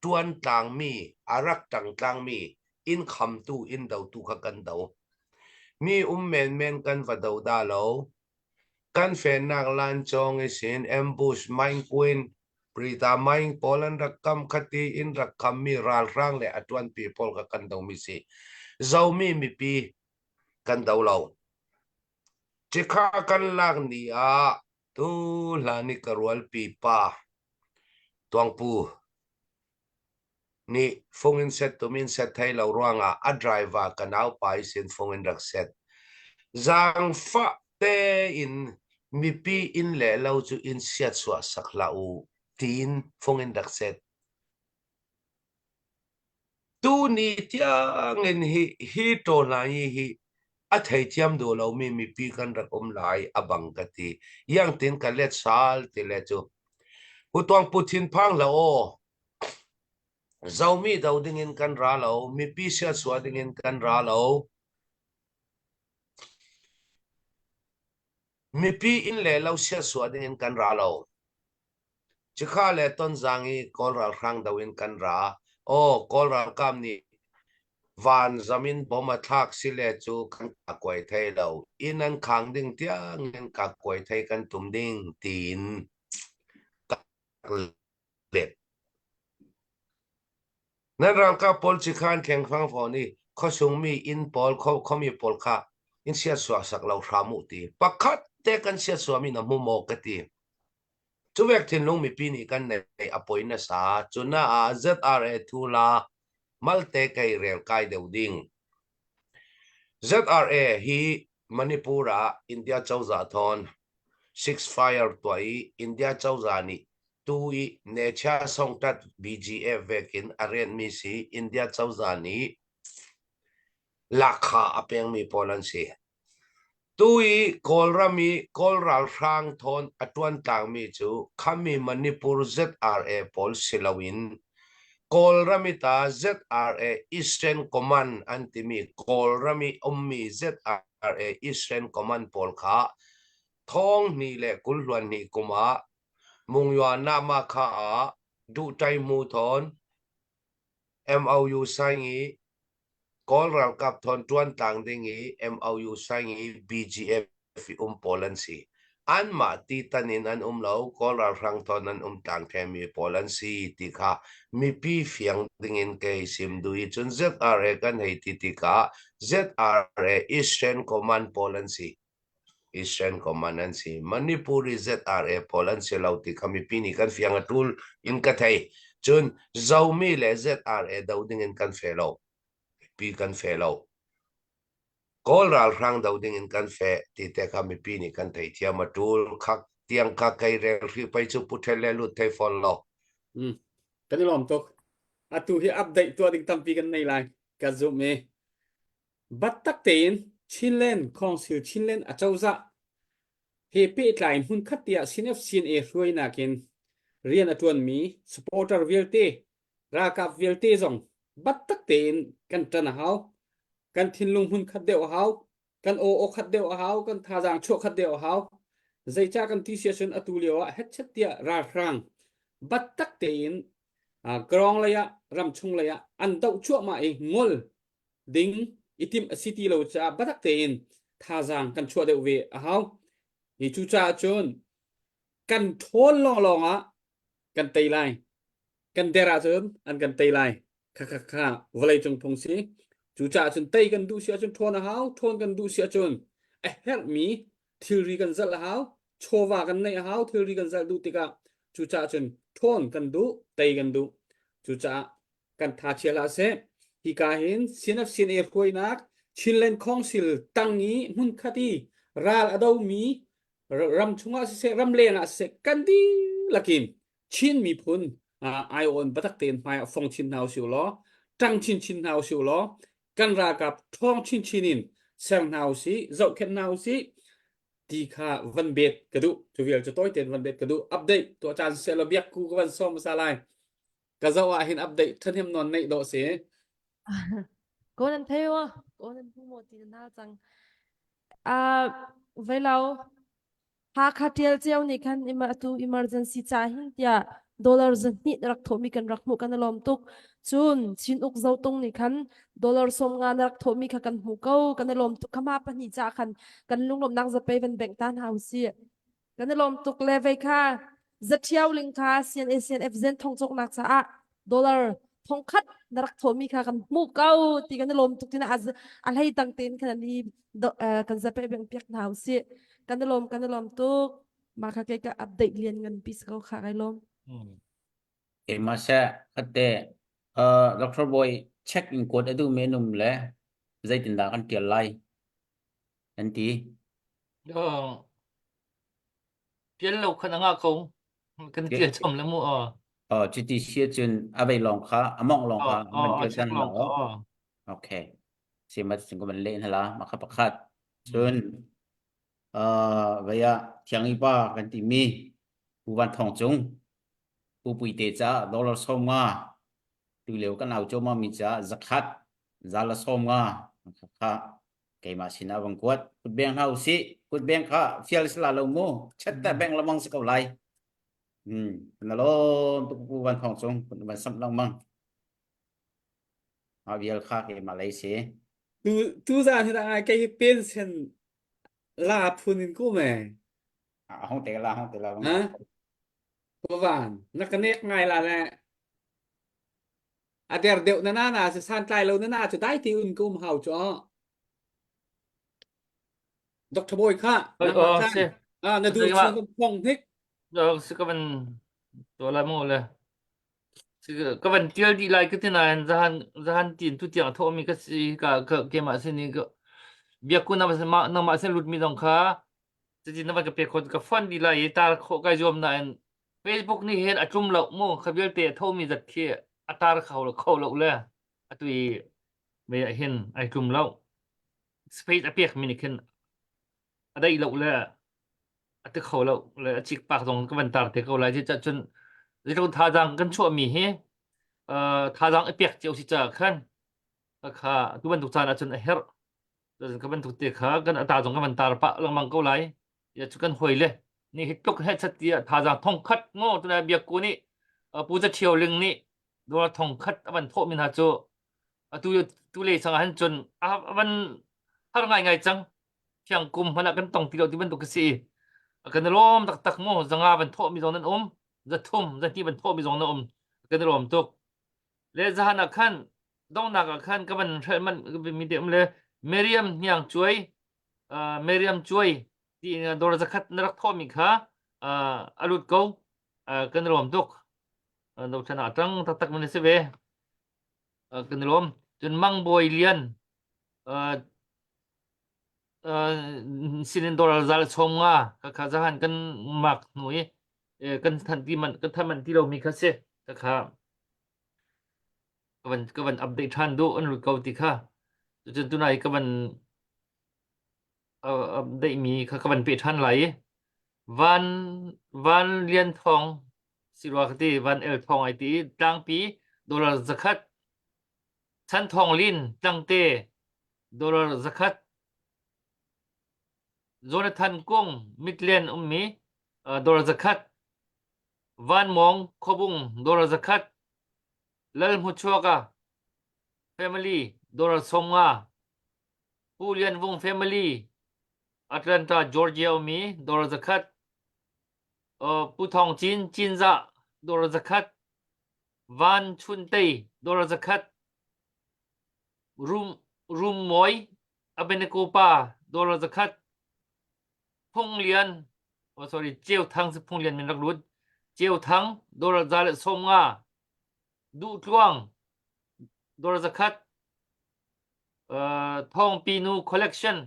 ṭuan tlangmi, a rak ṭang tlangmi inn khamtu, inn dotu kha kan do. Mi um menmen kan va do dah lo. Kan fehnak lancawng i sin ambush Maing Queen Prita Maing pawl an rak kam khati in rak khammi ralhrang le a ṭuanpi pawl kha kan domi si. Zomi mipi kan do lo. Cikha kan lak ni ah tu hlan i ka rualpi pa Tuangpu nih fung in set tum in set thei lo ruangah a driver ka naupa i sin fung in rak set. Zaangfah tein mipi inn le lo cu inn siatsuah sak hlah u tiin fung in rak set. Tuni tiangin hi hi ṭaw-hlayi hi a theithiam duh lomi mipi kan rak um lai a bang ka ti. Iangtin ka let sal ti le cu. Hutuang pu thinphang hlah aw. Zomi do dingin kan ra lo, mipi siasua dingin kan ra lo. Mipi inn le lo siasua dingin kan ra lo. Cikha le Tonzang i Kawl ralhrang do in kan ra. Aw, Kawl ralkap nih van zam in bom a thlak si le cu kan ka kuai thai lo. Inn an khang ding tiangin ka kuai thai kan tum ding tiin ka let. Nan ralkap pawl cikhan tlengfang fawn i khuasungmi inn pawl khuami pawl kha in siatsuah sak lo hram u ti. Pakhat te kan siatsuahmi na hmu maw ka ti. Cuvek thinlung mipi nih kan neih a poi nasa. Cuna ah ZRA thu la malte kei rel kai deuh ding. ZRA hi Manipur ah India cozah thawn Six Fire tuah i India cozah nih tu i Necha Songtat BGF vekin a rianhmi si India cozah nih lakha a pengmi pawl an si. Tu i Kawlram i Kawl ralhrang thawn a ṭuan tlangmi cu khami Manipur ZRA pawl si loin Kawlram i ta ZRA Eastern Command an timi Kawlram i ummi ZRA Eastern Command pawl kha thong hnih le 20 hluan hnih kum ah Mungyua Nahmah-kha ah duhṭai hmu thawn MOU sign i Kawl ralkap thawn ṭuan tlang ding i MOU sign i BGF i um pawl an si. Anmah titan in an um lo, Kawl ralhrang thawn an um tlang themi pawl an si ti kha mipi fiang dingin kei sim duh i cun ZRA kan hei ti tikah ZRA Eastern Command pawl an si. Eastern Command an si. Manipuri ZRA pawl an si lo ti kha mipi nih kan fiang a tul in ka thei. Cun Zomi le ZRA do dingin kan fe lo. Mipi kan fe lo. Kawl ralhrang do ding in kan feh ti te kha mipi nih kan theithiam a ṭul. Khak tiang kha kei rel hri pei cu pu ṭhel le lut thei fawn lo. Mm. Kan i lawm tuk. Atu hi update tuah ding tampi kan nei lai. Ka zumh i battak tein Chinland Council Chinland acozah he pehtlai hmunkhat tiah CNF-CNA hruainak in rian a ṭuanmi supporter vialte ralkap vialte zong battak tein kan ṭan a hau. Kan thinlung hmun khat deuh a hau. Kan aw aw khat deuh a hau. Kan thazaang chuah khat deuh a hau. Zeicah kan ti si ahcun atu lio ah hetchet tiah ralhrang battak tein krawng lei ah ramchung lei ah an doh cuahmah i ngol ding i timh a si ti lo caah batak tein thazaang kan chuah deuh ve a hau. Hi cucaah cun kan ṭhawn lawnglawng ah kan tei lai. Kan der ahcun an kan tei lai. Kha kha kha vawleicung phung si. Cucaah cun tei kan duh si ahcun ṭhawn a hau. Ṭhawn kan duh si ahcun a herhmi thilri kan zalh a hau. Chawva kan neih a hau. Thilri kan zalh duh tikah cucaah cun ṭhawn kan duh, tei kan duh. Cucaah kan tha chia hlah seh. Hika hin CNF-CNA hruainak Chinland Council tang i hmunkhat i ral a domi ram chungah siseh ramleng ah siseh kan dihlak in Chin miphun aiawn biatak tein hmai ah fong chin hna usih law ṭang chinchin hna usih law kan ralkap ṭhawng chinchin in ser hna usih zohkhenh hna usih ti kha van bet ka duh cu vial cu tawi tein van bet ka duh update tuah caan siseh law biak ku ka van sawm hmasa lai ka zoh ah hin update ṭhahnem nawn neih dawh si Ko nan thei maw? Ko nan hmu maw ti nan hal cang. Ah, vei lo. Hakha ṭial cio nih khan ima atu emergency ca hin tiah dollar zahnih na rak thawhmi kan rak hmuh kan i lawm tuk. Cun Chin Uk Zotung nih khan dollar 50 na rak thawhmi kha kan hmu ko kan i lawm tuk. Khama pahnih ca khan kan lunglawmhnak zapei van bengh ta hna usih. Kan i lawm tuk le vei kha zathiau ling kha CNA CNF zen thong cawknak caah dollar thongkhat na rak thawhmi kha kan hmuh ko ti kan i lawm tuk tina a hlei tang tein khan an i kan zape beng piak hna usih kan i lawm kan i lawm tuk mah kha kei ka update lian ngan pi ko kha kai lawm Keimah seh khatte uh, Dr. Boy check in kuat a duh menum le zeitindah kan tial lai an ti. Tial lo khan a ngah ko. Kan tial chom le mu aw. Oh, cuti si cun a vei lawng kha a mongh lawng kha man tial tan la aw. Okay. Sima cun ko man leh hna ma kha pakhat. Cun uh vei ah thiangi pa kan ti mi Pu Van Thong Cung Pu Pui te ca dollar 50 tu lio kan au choma mi ca zakhat zala 50 kha keimah sinah vang kuat kut beng hna usih kut beng kha fial sila lo mu chat ta beng lamang si ko lai hmm na lom tu pu van thong cung kun van sam lang mang a vial kha keimah lei si tu tu zan hi ai kei pension la phun in ku me a hong te la hong te la ha van na ka nek ngai la le a der deuh na na na si santlai lo na na cu dai ti un ka um hau cu Dr. Boy kha nangmah chan ah na dur chung kan phong hnik si ka van to la mu le ka van tial di lai ka ti nain zahan zahan tin tu tiang tho mi ka si ka ka kemah sin ni ka biakku na ma nangmah sin lut mi zong kha cuti na van ka pe khon ka fon di lai i tar khawh kai zuam nain Facebook nih hin a tlum lo mu kha vialte a thomi zat khi a tar kho lo kho lo le atu i ve ah hin ai tlum lo space a pek mi nih khin a daih lo le a ti kho lo le a cik pak zong ka van tar te ko lai ti cun zeitluk thazaang kan chuah mi hi thazaang i pek cio si caah khan kha tu bantuk caan ahcun a herh ka bantuk te kha kan ata zong kan van tar pah lengmang ko lai ya cu kan hoi le ni hi tluk he chat tia thazaang thong khat ngo tuna biak ku nih pu za thio ling nih dawr thong khat avan thawh min ha cu atu tu le sang han cun avan har ngai ngai cang thiang kum hmana kan tong ti lo ti bantuk si. Kan i lawm taktak mu. Zanga van thawhmi zong nan um. Zathum, zahnih van thawhmi zong nan um. Kan i lawm tuk. Le zahan ah khan donghnak ah khan ka van hrelh manh mi te um le Miriam Hniang Cuai uh, Miriam Cuai ti dawr zakhat na rak thawhmi kha uh, a lut ko. Uh, kan i lawm tuk. Uh, dothlan ah tang taktak man si ve. Uh, kan i lawm. Cun Mang Bawi Lian uh, sinin dollar zal chom nga ka kha zahan kan mak hnu i kan than ti man kan than man ti lomi kha si ka kha ka van ka van update than du an lut ko ti kha cun tunai ka van update mi kha ka van pe than lai van van lian thong sirwa ka ti van el thong ai ti tlangpi dollar zakhat chan thong lin tlangte Dollar zakhat. Jonathan Kung Midland ummi dollar zakhat. Van Mawng Khuabung dollar zakhat. Lal Hmuchuaka family dollar 50. Pu Lian Vung family Atlanta, Georgia ummi dollar zakhat. Pu Thawng Cin Cinzah dollar zakhat. Van Chun Tei dollar zakhat. Rum, Rummawi Abednego pa dollar zakhat Phung Lian oh sorry Ceu Thang si Phung Lian min rak lut Ceu Thang dollar 150 Duh Tluang dollar zakhat uh, Thawng Pi Nu collection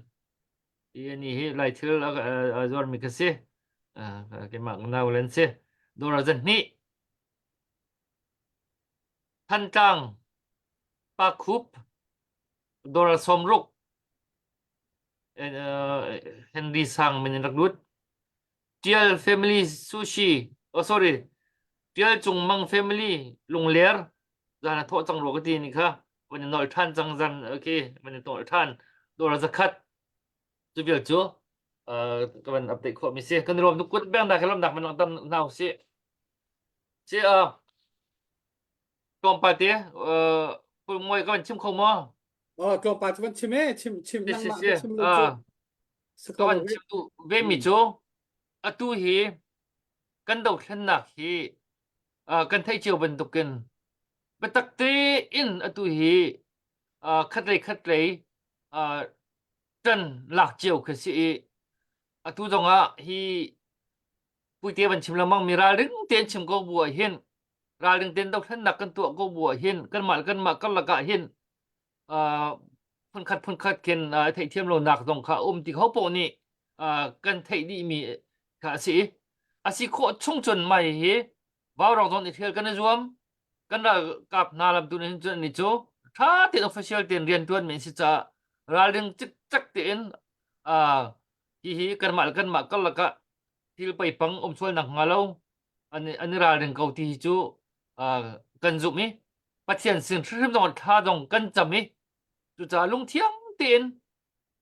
hi ni hi lai thil a zuar mi kha si uh, keimah nau len si dollar zan hnih Thantlang Pakhup dollar 60 Henry Sang min in rak lut. Tial family sushi oh sorry Tial Cung Mang family Lungler zan a thawh cang rua ka ti ni kha van i nolh than cang zan okay van i nolh than dollar zakhat cu vial cu ka van update khawh mi si kan rom nu kut beng da khe lomnak man lang nau si si a Tlawmpal te uh, ka van chim kho maw? Oh, tlawmpal cu van chim e, chim chim Si si si. chim lu cu. Ka van chim tu ve mi cu atu hi kan dothlennak hi uh, kan theih cio bantukin biatak tein atu hi uh, khatlei khatlei uh, ṭan lak cio khi si i atu zongah hi puite van chim lengmang mi ralring tein chim ko bu ah hin ralring tein dothlennak kan tuah ko bu ah hin kanmah le kanmah karlak ah hin phunkhat phunkhat khin theihthiam lonak zong kha um ti kho poh nih kan theih dih mi kha a si a si khawh chung cun mai hi vaurawng zong i thial kan i zuam kan ralkap hna lam tu hin cun ni cu tha tein official tein rian tuan mi si caah ralring cikcek tein hihi kanmah le kanmah karlak ah thil peipang um sual nak hnga lo an an i ralring ko ti hi cu kan zumh i Pathian sin hrimhrim zong thla zong kan cam i cucaah lungthiang tein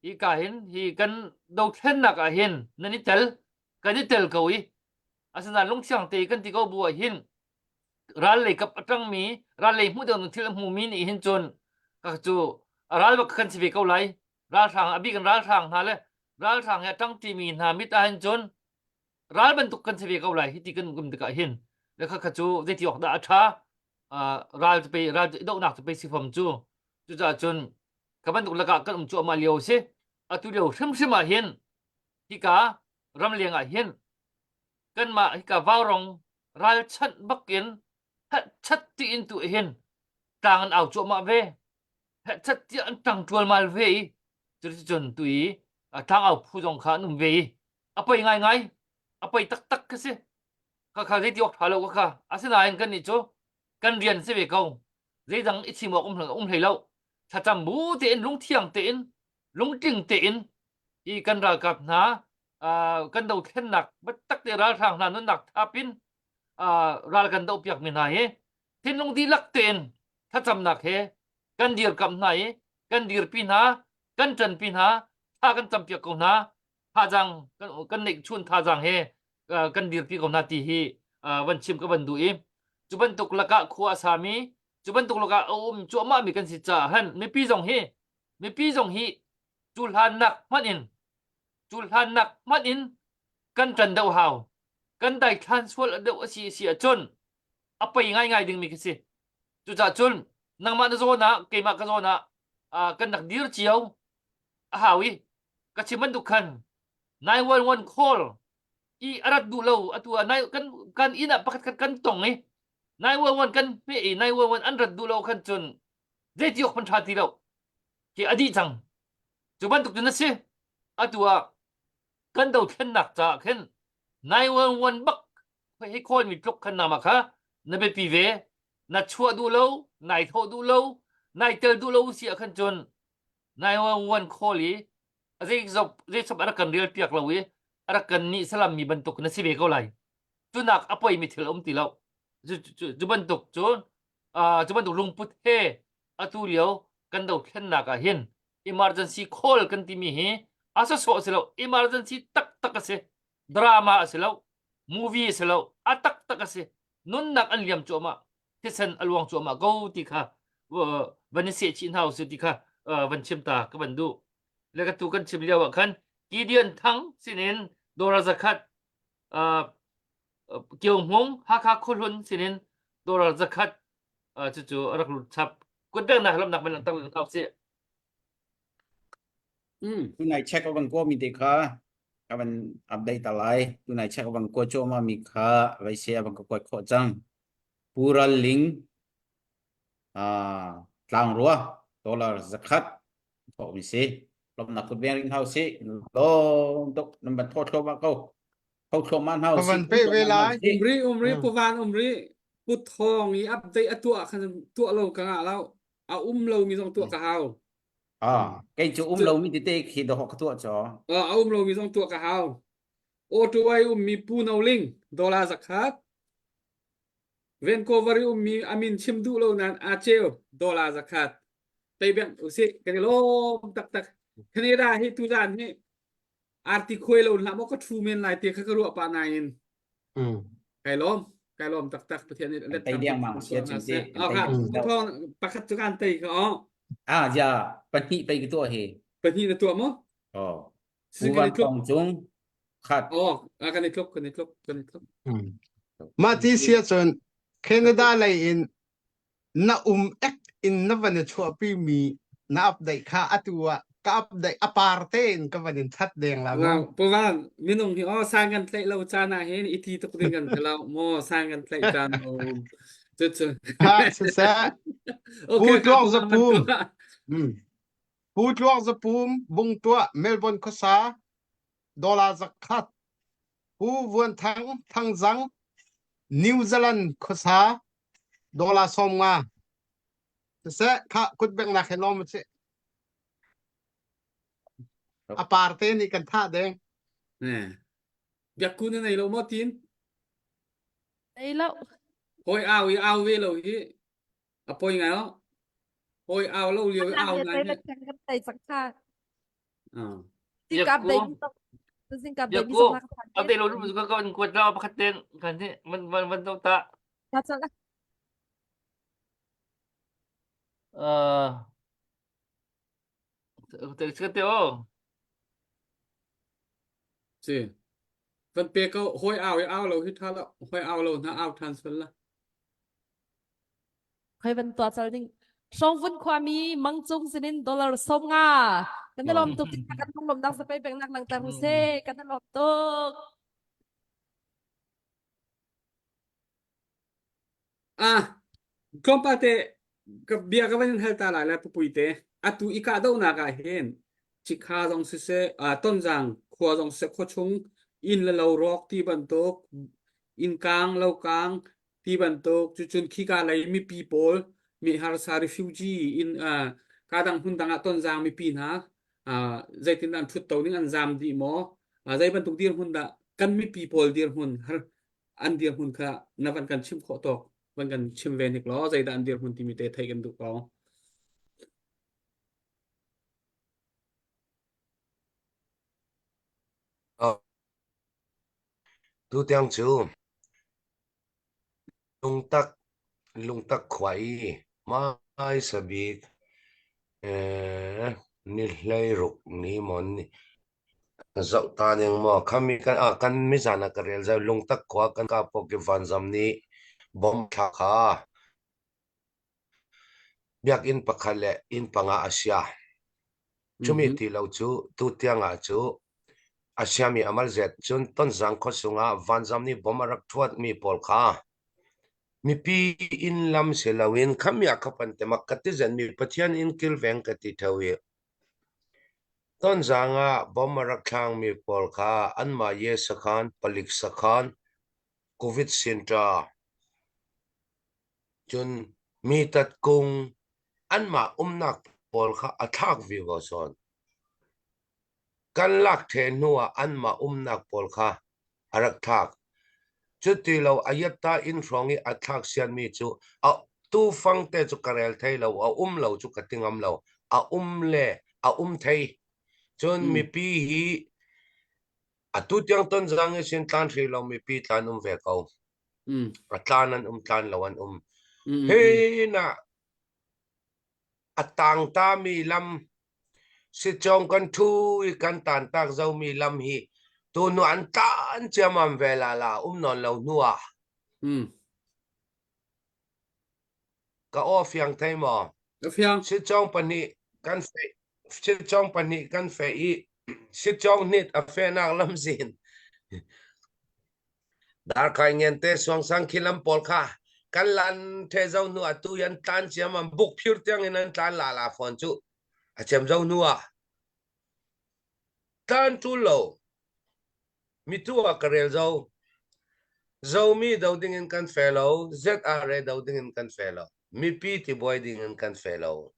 hi ka hin hi kan dothlennak ah hin nan i tel kan i tel ko i asinain lungthiang te kan ti ko bu ah hin ral lei kap a ṭangmi ral lei hmuh deuh thil a hmumi nih hin cun ka cu ral bak kan si ve ko lai ralhrang a bik in ralhrang hna le ralhrang he a ṭangṭimi hna mit ah hin cun ral bantuk kan si ve ko lai hi ti kan um tikah hin le kha kha cu zeiti awk dah a ṭha ral cu pei ral dohnak cu pei si fom cu cucaah cun ka bantuk lakah kan um cuahmah lio si atu lio hrimhrim ah hin hika ramleng ah hin kanmah hika vaurong ralchanh bakin chat tiin tu hin tlang an au cuahmah ve chat tiah an ṭang ṭualmal ve i cuticun tu i tlang au phu zong kha an um ve i a poi ngaingai a poi taktak ka si kha kha zeiti awk ṭha lo ka kha asinain kan nih cu kan rian si ve ko zeidang i chim awk um um hlei lo thlacam bu tein lungthiang tein lungtling tein i kan ralkap hna kan dothlennak biatak te ralhrang hna nunnak thapin ral kan dohpiak mi hna hi thinlung dihlak tein thlacamnak he kan dirkamh hna i kan dirpi hna kan ṭanpi hna thla kan campiak ko hna thazaang kan kan neih chun thazaang he kan dirpi ko hna ti hi van chim ka van duh i cu bantuk lakah khua a sami cu bantuk lakah a um cuahmah mi kan si caah han mipi zong hi mipi zong hi cu hlannak hmanh in cu hlannak hmanh in. Kan ṭan deuh hau. Kan daithlan sual deuh a si si ahcun a pei ngaingai dingmi khi si. Cucaah cun nangmah na zawn ah keimah ka zawn ah uh, kan rak dir cio a hau i ka chim bantuk khan 911 call i a rat duh lo atu ah nai kan kan inn ah pakhat khat kan tong i 911 kan hmeh i 911 an rat duh lo khan cun zeiti awk hmanh ṭha ti lo khi a dih cang cu bantuk cun a si atu ah kan dothlennak caah khin 911 bak hei call mi tluk khan nama kha na biapi ve na chuah duh lo nai thawh duh lo nai tel duh lo si ah khan cun 911 call i a zei zei sop a rak kan rel piak lo i a rak kan nih salam mi bantuk na si ve ko lai cunak a poi mi thil um ti lo cu bantuk cun cu bantuk lungput he atu lio kan dothlennak ah hin emergency call kan timi hi a sawsawh a si lo emergency taktak a si drama a si lo movie a si lo a taktak a si nunnak an liam cuahmah thisen a luang cuahmah ko ti kha van i seh chih hna usih ti kha van chim ta ka van duh le ka tu kan chim lio ah khan Gideon Thang sinin Dora zakhat Kio Hmung Hakha Khuahlun sinin Dora zakhat cucu a rak lut chap kutbengnak lamnak man langhter hna usih Tunai check a van kua mi te kha ka van update ta lai. Tunai check a van kua cuahmah mi kha vai se a van ka kuat khawh cang. Pu Ral Ling uh, tlangrua dollar zakhat thawh mi si. Lomnak kut veng ring hau si. Lom tuk nan van thaw thluahmah ko. Tho thluahmah hna Ka usih. van peh ve lai. Umri umri pu van umri pu thawng i update a tuah khan tuah lo ka ngah lo. A um lo mi zong tuah ka hau. Ah, kei cu um lomi tete khi dawh ka tuah caw. A um lomi zong tuah ka hau. Ottawa i ummi Pu No Ling dollar zakhat. Vancouver i ummi amin chim duh lo nain a cheu dollar zakhat. Tei beng usih kan i lawm taktak. Canada hi tuzan hi arti khuai lo hlah maw ka thu men lai te kha ka ruah pah nain kai lawm kai lawm taktak pathian nih let tei deng mang sia chin te thong pakhat cu kan tei ka o ah ja pahnih pei ka tuah hi pahnih na tuah maw oh Pu Van Thawng Cung khat oh kan i tluk kan i tluk kan i tluk mah ti sia cun Canada lei in na um ek in na van i chuahpi mi na update kha atu ah ka update a par tein ka van in that deng la mu. Puvan minung hi oh sang kan tlaih lo caan ah hin i ti tuk ding kan lo mo sang kan tlaih caan um cu cu ha siseh Pu Tluang Zapum Pu Tluang Zapum Bungtuah Melbourne khuasa dollar zakhat Pu Vuan Thang Thangzang New Zealand khuasa dollar 50 siseh kha kutbengnak he lawm si a par te nih kan thah deng biakku na nei lo maw tin Nei lo. Hoi au i au ve lo hi a poi ngai o hoi au lo lio i au ngai hi kan tei cak kha Biakku Biakku update lo lu ka kan kuat la pakhat ten kan hi man man van to ta uh te te o si van pe ko hoi au i au lo hi tha lo hoi au lo na au than sual la Khoi van tua cal ding. Songvun khuami mangcung sinin dollar som nga. Kan lom tuk kan lung lom dang sapai peng nak lang tar se kan lom tuk. Ah, tlawmpal te ka bia ka van in hal ta lai le pupui te. Atu i kahdohnak ah hin Cikha zong siseh, ah, Tonzang khua zong siseh, khuachung inn le lo rawk ti bantuk, inn kaang, lo kaang ti bantuk, cucun khika lei mipi pawl, mi harsa refugee in ah, ka dang hmun dang ah Tonzang mipi hna ah, zeitindah an ṭhutto ning an zaam dih maw? Ah, zei bantuk dirhmun dah kan mipi pawl dirhmun har an dirhmun kha na van kan chim khawh tawk van kan chim ve hnik law zeidah an dirhmun timi te theih kan duh ko. Tutiang cu lungtak lungtak khua i hmaisa bik eh, ni 16 ni maw ni. Zoh ta ning maw khami kan ah kan mizan ah ka rel zau lungtak khua kan ka pok i vanzam nih bom thla kha biakinn pakhat le inn panga a sia. Cumi ti lo cu tu tiang ah cu a siami amal zet cun Tonzang khuasung ah vanzam nih bom a rak thuat mi pawl kha mipi inn lam si loin khami ah khapan te mak ka ti zen mi Pathian inn kilveng ka ti theo i Tonzang ah bom a rak thlangmi pawl kha anmah ye sakhan, palik sakhan, Covid center, cun mi tatkung anmah umnak pawl kha a thlak vivo zawn. Kan lak ṭhe hnu ah anmah umnak pawl kha a rak thlak. Cuti lo a yatta inn hrawng i a thlak sianmi cu a tufang te cu ka rel thei lo, a um lo cu ka ti ngam lo. A um le a um thei. Cun mipi hi atu tiang Tonzang i sin tlan hri lo mipi tlan um ve ko. A tlan an um, tlan lo an um. Hi na A tangtami lam sicawng kan ṭhu i kan tantak zomi lam hi tunu an tlan ciammam ve la la um nawn lo hnu ah. Ka aw fiang thei maw? Ka fiang. Sicawng pahnih kan feh sicawng pahnih kan feh i sicawng hnit a fehnak lamzin Darkhai ngente suangsang khi lam pawl kha kan lan the zo hnu ah tu yan tlan ciam am buk phir tiang in an tlan la la fawn cu a cem zo hnu ah tlan tul lo mi tu ah ka rel zo zomi do ding in kan fe lo ZRA do ding in kan fe lo mipi ti buai ding in kan fe lo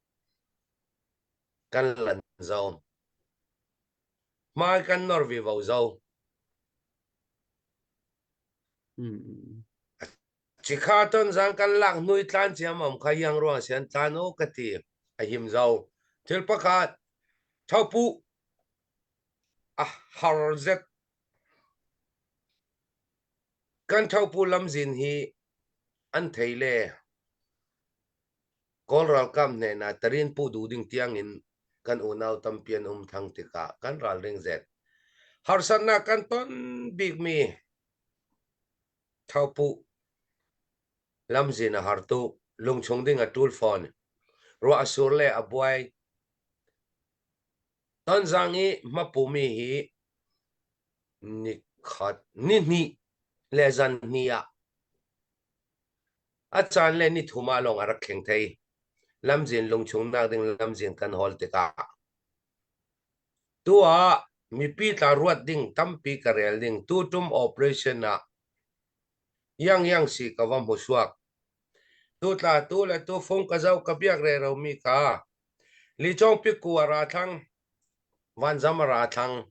kan lan zo hmai kan nor vi vo zo Cikha tonzang kan lak hnu i tlan ciammam kha iang ruang sian tlan u ka ti. A him zo. Thil pakhat, thopu a har zet. Kan thopu lamzin hi an thei le Kawl ralkap hnenah tarin pu duh ding tiangin kan unau tampi an um thang tikah kan ralring zet. Harsatnak kan ton bikmi thopuh lamzin a har tuk, lungchung ding a ṭul fawn. Ruah a sur le a buai. Tonzang i hmapumi hi nikhat, nihnih le zan hnih ah A caan le nithum ah lawng a rak thleng thei. Lamzin lungchungnak ding lamzin kan hawl tikah tu ah mipi tla ruat ding tampi ka rel ding tutum operation ah yang yang si ka va hmu suak. Tu tla tu le tu fung ka zoh ka biak re ro mi ka Lichong pikku a ra thlang vanzam a ra thlang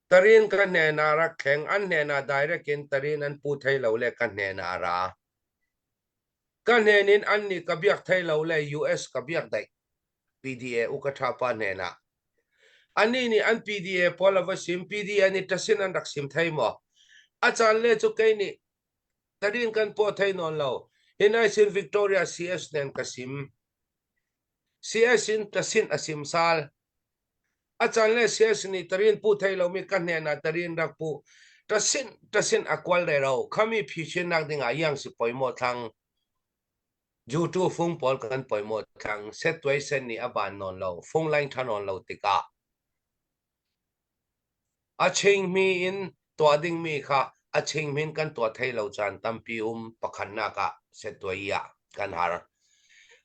Tarin ka hnenah rak thleng, an hnenah direct in tarin an pu thei lo le ka hnenah a ra. Ka hnen in an nih ka biak thei lo le US ka biak daih. PDA u ka tha pa hnenah. Anih nih an PDA pawl a va sim, PDA nih tasin an rak sim thei maw? A caan le cu kei nih tarin kan paw thei nawn lo. Hinai sin Victoria CS nen ka sim. CS in tasin a sim sal. A caan le CS nih tarin pu thei lomi ka hnen ah tarin rak pu. Tasin tasin a kual rero. Khami phishinnak ding ah yang si poimo thlang. Jutu fung pawl kan poimo thlang. Set tuai sen nih a ban nawn lo. Fung laing tha nawn lo tikah. A chingmi in tuah dingmi kha a chingmi in kan tuah thai lo caan tampi um pakhatnak ah settuai ah kan har.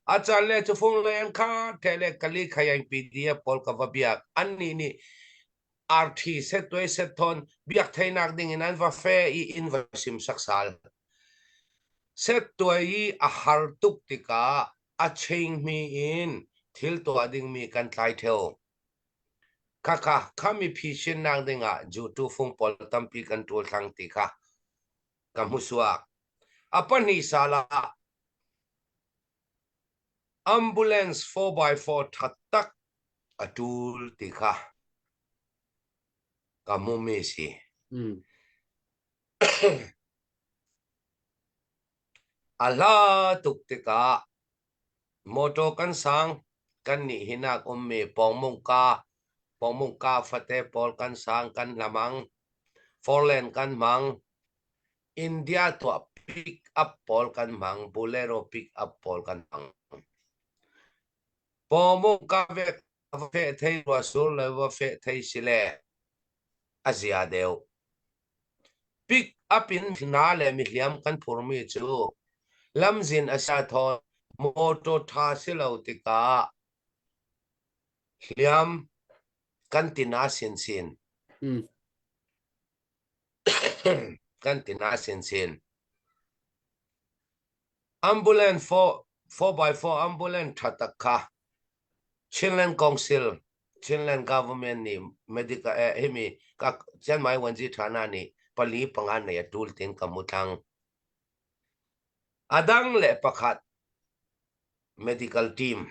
A caan le cufung le an kha the le kali khayaing PDF pawl ka va biak annih nih RT settuai setthon biak theinak ding in an va fe i in va sim saksal. Settuai i a har tuk tikah a chingmi in thil tuah dingmi kan tlai theo. Khakha khami phisinnak dingah Jutu fung pawl tampi kan ṭul thlang ti kha ka hmu suak. A pahnih sal ah ambulance 4x4 ṭha tak a ṭul ti kha ka hmumi si. A hla tuk tikah Mawṭaw kan sang, kannih hinak ummi pawngmungka. Pawmungka fate pawl kan sang kan hlamang. Foreland kan hmang. India tuah pick up pawl kan hmang. Bolero pick up pawl kan hmang. Pawmungka vek va feh thei rua sur le va feh thei si le a zia deuh. Pick up in hna le mihliam kan phurmi cu lamzin a sa thawn motor ṭha si lo tikah hliam kan tina sinsin. Mm. Kan tina sinsin. Ambulance 4x4 ambulance ṭha tak kha Chinland Council, Chinland Government nih medical eh, himi ka Chiang Mai Wanzi Thana nih pali panga nei a tul tin ka mutlang. Adang le pakhat medical team.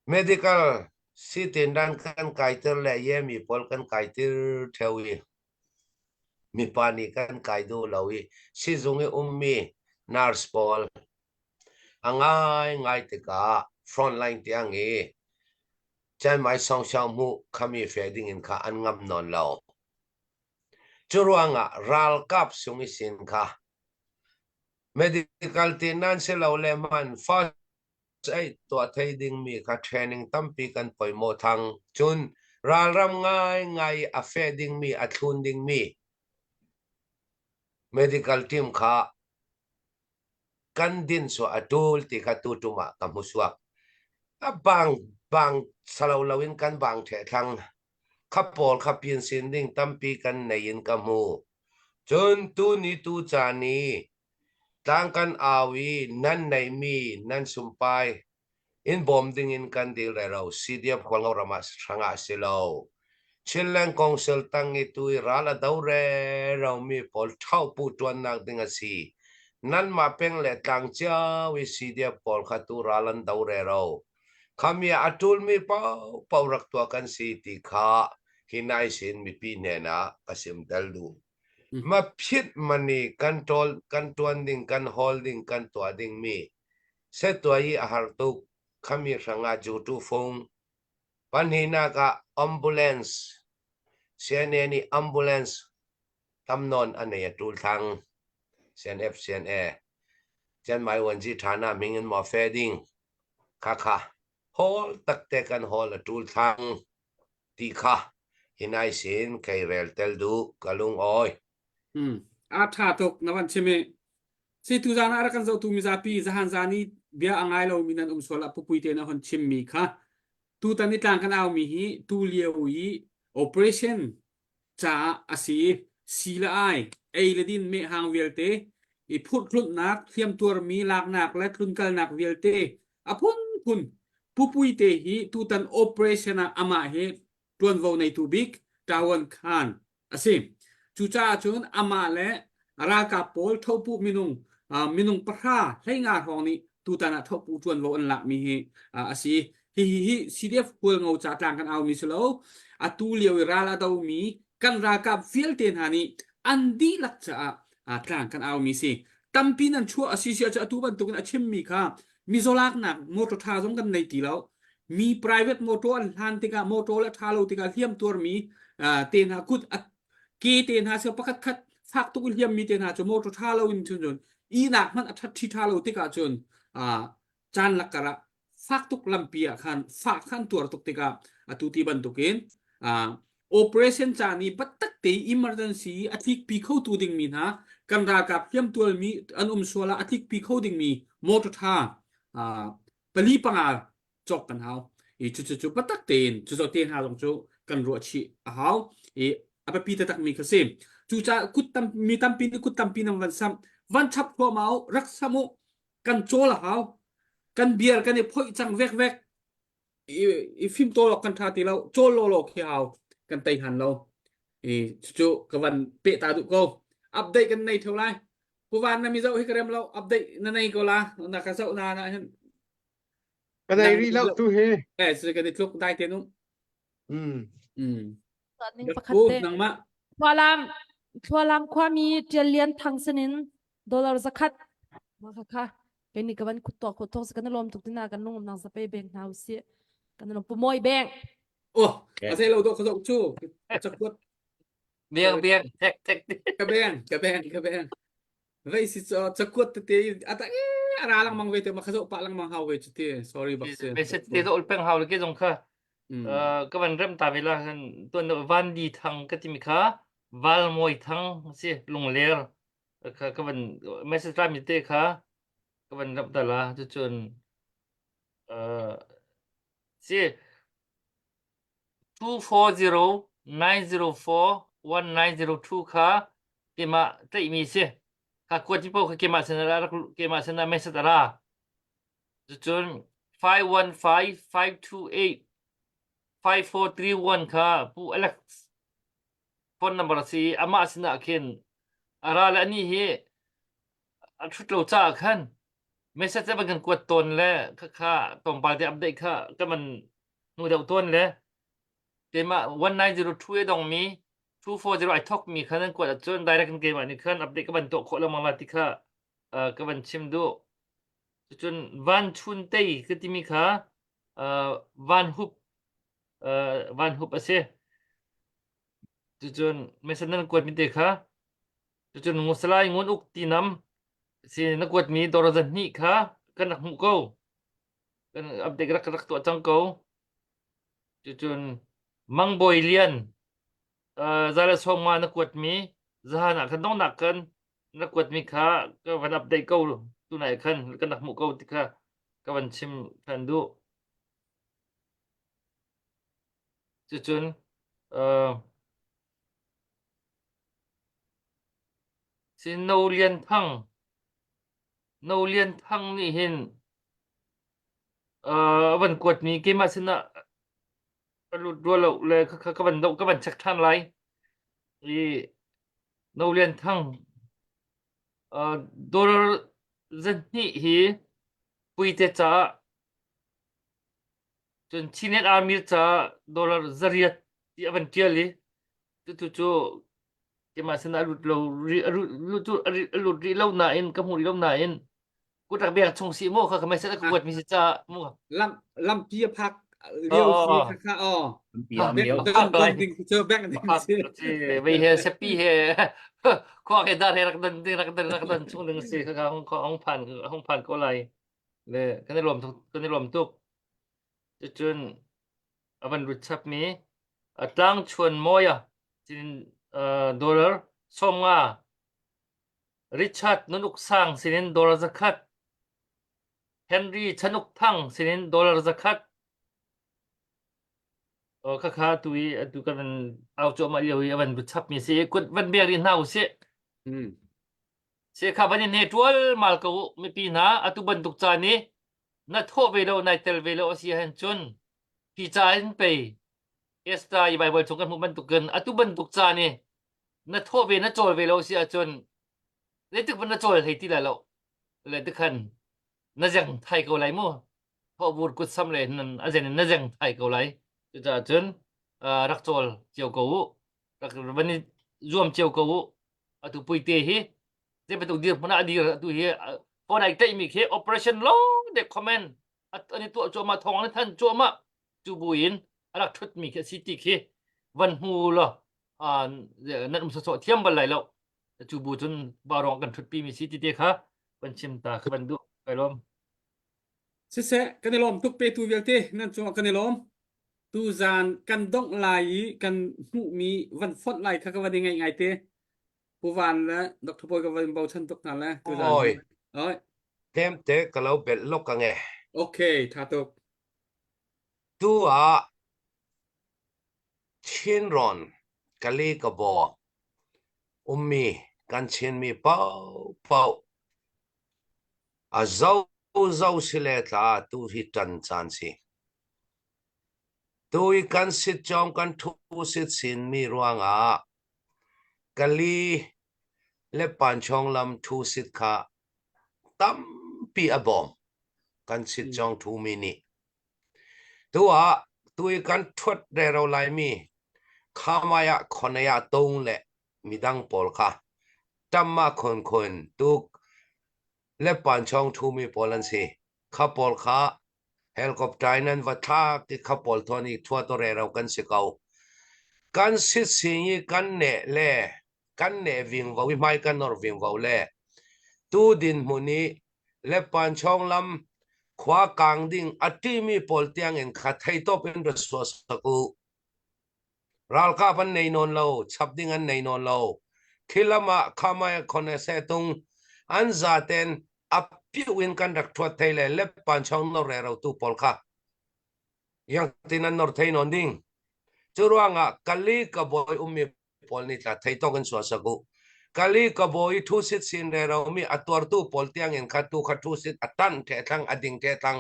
Medical sitin ran kan kaiter le yemi pawl kan kaiter theo i Mipa nih kan kai duh lo i sizung i ummi nurse pawl a ngaingai tikah frontline tiang i Chiangmai Songxiao hmuh khami fe dingin kha an ngam nawn lo. Cu ruangah ralkap sung i sin kha medical ti nan si lo le man first ei tuah thei dingmi kha training tampi kan poimawh thang. Cun ralram ngaingai a feh dingmi, a thlun dingmi medical team kha kan din suah a tul ti kha tu tum ah ka hmu suak. A bang bang salo loin kan bang theh thlang. Kha pawl kha pin sin ding tampi kan nei in ka hmu. Cun tu ni tu ca ni Tlang kan au i nan neihmi nan sumpai in bawm dingin kan dil rero. CDF Hualngo ram ah hrangah a si lo. Chinland Council tang i tu i ral a do rero mi pawl ṭhaupu ṭuannak ding a si. Nanmah peng le tlang cio i CDF pawl kha tu ral an do rero. Khami ah a ṭulmi paohpaoh rak tuah kan si ti kha hi nai sin mipi hnen ah ka sim tel duh. Maphit mani kan ṭawl kan ṭuan ding kan hawl ding kan tuah dingmi setuai i a har tuk khami hrangah jutu fung pahnihnak ah ambulance CNA nih ambulance tam nawn a nei a ṭul thlang CNF CNA Chiangmai Wanzi Thana ming in maw fe ding kha kha hawl takte kan hawl a ṭul thlang ti kha hinai sin kei rel tel duh ka lung awi. Hmm. A tha tuk na van chim i si tu zan ah rak kan zohtu mizapi zahan zan i bia a ngai lomi nan um sual ah pupui te na hon chim mi kha tutan i tlang kan au mi hi tu lio i operation caah a si i si le ai ei le din meh hang vialte i phurhthlunhnak hliamtuarmi laknak le tlunkalnak vialte a phunphun pupui te hi tutan operation ah amah hi ṭuanvo neitu bik Tawan Khan a si. Cucaah cun amah le ralkap pawl thopu minung minung pahra hleinga hrawng nih tutan ah thopu ṭuanvo an lakmi hi a si. Hihi hi CDF Hualngo ca tlang kan aumi si lo. Atu lio i ral a domi kan ralkap vialte hna nih an dihlak caah tlang kan aumi si. Tampi nan chuah a si si ahcun atu bantukin a chimmi kha mizaw laknak motor ṭha zong kan nei ti lo. Mi private motor an hlan tikah motor le ṭha lo tikah hliam tuarmi te hna kut ke te hna sio pakhat khat fak tuk in hliammi te hna cu motor ṭha lo in cun ihnak hmanh a ṭhat ṭhi ṭha lo tikah cun caan lakkar ah fak tuk lampi ah khan fah khan tuar tuk tikah atu ti bantukin operation caan i biatak te emergency a tlikpi khotu dingmi hna kan ralkap hliamtualmi an um sual ah a tlikpi kho dingmi motor tha pali panga cawk kan hau i cu cu cu biatak tein cu te hna zong cu kan ruah chih a hau i a biapi taktak mi kha si cucaah kut tam mi tampi nih kut tampi nan van sam van chap thluahmah u rak sam u kan cawl a hau kan biar kan i phoih cang vekvek i, i fim tawl awk kan tha ti lo cawl law law khi hau kan tei han lo i cucu ka van peh ta duh ko update kan nei theo lai puvan na mi zoh hi ka rem lo update na nei ko la na ka zoh na na hin Ka nei rih lo tu hi. Eh, su kan i tluk dai te nu. Mm. Mm. Ning pakhat te. Nangmah. Thlualam Thlualam khuami Ṭial Lian Thang sinin dollar zakhat. Mah kha kha. Kei nih ka van kut tuah khawh thawk si kan i lawm tuk tina kan lungumnak zape beng hna usih. Kan i lawm pu Mawi Beng. Oh, a zei lo dawh ka zoh cu. Cakuat. Biang biang tek tek. Ka beng, ka beng, ka beng. Vei si cho cakuat tete ata e ara lengmang ve te ma kha zoh pah lengmang hau ve chu ti. Sorry bak si. Ve se te zo peng hau le ke zong kha. Ka van rem ta ve la kan tuan van di thang ka ti mi kha val moi thang si lungler kha ka van message la mi te kha ka van rap ta la cucun uh, si 240 904 1902 kha keimah tlaihmi si kha kuat paoh kha keimah sin ah rak keimah sin ah message a ra cucun 515 528 5431 kha Pu Alex phone number a si i amah sinah khin a ra le anih hi a ṭhut lo caah khan message van kan kuat tawn le khakha tlawmpal te update kha kan van hmu deuh tawn le keimah 1902 e dongmi 240 ai thokmi kha nan kuat ahcun direct in keimah nih khan update ka van tuah khawh lengmang la ti kha uh, ka van chim duh. Cucun van chun tei ka timi kha uh, van hup uh, van hup a si. Cucun message nan kuatmi te kha cucun Salai Ngun Uk ti nam si na kuatmi dorazan hnih kha kan rak hmuh ko. Kan update rak rak tuah cang ko. Cucun Mang Bawi Lian uh, zala sawma na kuatmi zahan ah khan dongnak kan na kuatmi kha ka van update ko tunai khan kan rak hmuh ko ti kha ka van chim than duh. Cucun uh, si No Lian Thang No Lian Thang nih hin uh, a van kuatmi keimah sinah a lut rua lo le ka, ka van doh ka van check ṭhan lai i No Lian Thang uh, dollar zahnih hi puite caah Cun Chinnet Army caah dollar zariat ti a van ṭial i tutu cu keimah sinah a lut lo rih a lut a lut rih lo nain ka hmu rih lo nain kut rak beng chung si mu kha ka message a ka kuat mi si caah mu lam lampi a phak lio si kha kha aw bank ding cu bank ding si vei he sepi he khua ke dar he rak dan ding rak dan rak dan chung ding si kha kha hong hong phan hong phan ko lai le kan i lawm tuk kan i lawm tuk Cucun a van lut chapmi a tlangchuan mawi ah cin dollar 50 Richard Nunuk Sang sinin dollar 100 Henry Chanuk Thang sinin dollar 100 khakha tu i atu kan au cuahmah lio i a van lut chapmi si kut van bek rih hna usih. Si kha van in he ṭual mal ko u mipi hna atu bantuk caan i na thawh ve lo nai tel ve lo a si ahhin cun hi ca in pei Esther i Baibal chung kan hmuh bantukin atu bantuk caan i na thawh ve na cawl ve lo a si ahcun zeitik hmanh na cawl hlei ti lai lo le tikhan na zeng thai ko lai mu thawhbur kut sam le nan a zen in na zeng thai ko lai cucaah cun rak cawl cio ko u rak van i zuam cio ko u atu puite hi zei bantuk dirhmun ah a dir atu hi phone ai tlaihmi khi operation long de comment an i tuah cuahmah thawng an than cuahmah cu bu in a rak thutmi khi a si ti khi van hmu law nan um sawsawh thiam bal lai lo cu bu cun barong kan thutpi mi si ti te kha van chim ta kha van duh kai lawm Siseh, kan i lawm tuk petu vialte nan cungah kan i lawm. Tuzaan kan dongh lai i kan hmuhmi van fonh lai kha ka van i ngaih ngai te. Pu Van le Dr. Bawi ka van bochan tuk hna le tuzaan. Oi. Oi. Tlemte ka lo belh lok ang e. Okay, tha tuk. Tu ah Chinrawn Kali ka bo ummi kan Chinmi paohpaoh A zozo si le tla tu hi ṭan caan si. Tu i kan sitcawm kan ṭhu sit sinmi ruangah Kali le Panchong lam ṭhu sit kha tampi a bawm kan sitcawng ṭhumi nih. Tu ah tu i kan ṭhuat rero laimi khamai ah khonei ah tung le midang pawl kha ṭam ah khunkhun tuk. Leppanchawng ṭhumi pawl an si. Kha pawl kha helicopter in an va thlak i kha pawl thawn i thuat rero kan si ko. Kan sit sing i kan neh le kan neh vingvo i hmai kan nor vingvo le tu dinhmun i Leppanchawng lam khua kang ding a ṭimi pawl tiang in kha theitawp in ra suah sak u. Ralkap an nei nawn lo, chap ding an nei nawn lo. Khi lam ah khamai khone se tung an zaten a piu in kan rak thuat thei le leppan chong nor re ro tu pawl kha yang tin an nor thei non ding. Cu ruangah kali ka boy ummi pawl nih tla thei tawk in suah sak u. Kali ka boy thu sit sin re ro mi a tuartu pawl tiang in kha tu kha thu sit a tan the thlang a ding the thlang.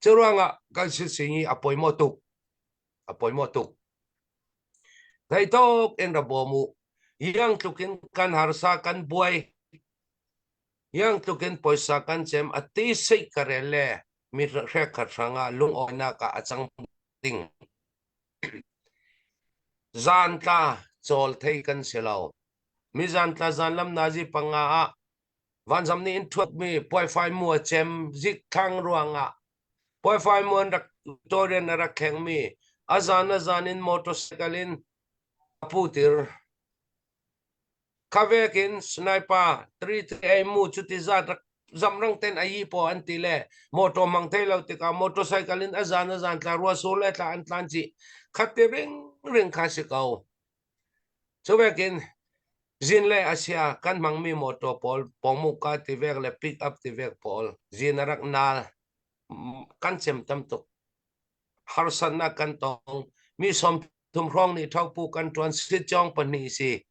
Cu ruangah kan sit sing i a poimawh tuk. A poimawh tuk. Theihtawk in ra bawm u. Iang tluk in kan harsa kan buai. Iang tluk in poisa kan cem a ti seih ka rel le mi hrekhat hrangah lungawinak ah a cang ding. Zan tla cawl thei kan si lo. Mi zan tla zan lam nazi panga ah Vanzam nih in ṭhuatmi puaifai mu a cem zikthlang ruangah puaifai mu an rak Victorian a rak thlengmi a zan a zan in motorcycle in a putir. Khavek in sniper 338 mu cuti zat rak zamrang ten a yi paw an ti le motor mang thei lo tikah motorcycle in a zan a zan tla rua sur le tla an tlan chih khat te ring ring kha si ko. Cu vekin zin le asia kan hmangmi mawṭaw pawl pawngmuka tivek le pick up tivek pawl zin a rak naal kan cem tam tuk. Harsatnak kan tong. Mi 30 hrawng nih ṭhopu kan ṭuan sitcawng pahnih si.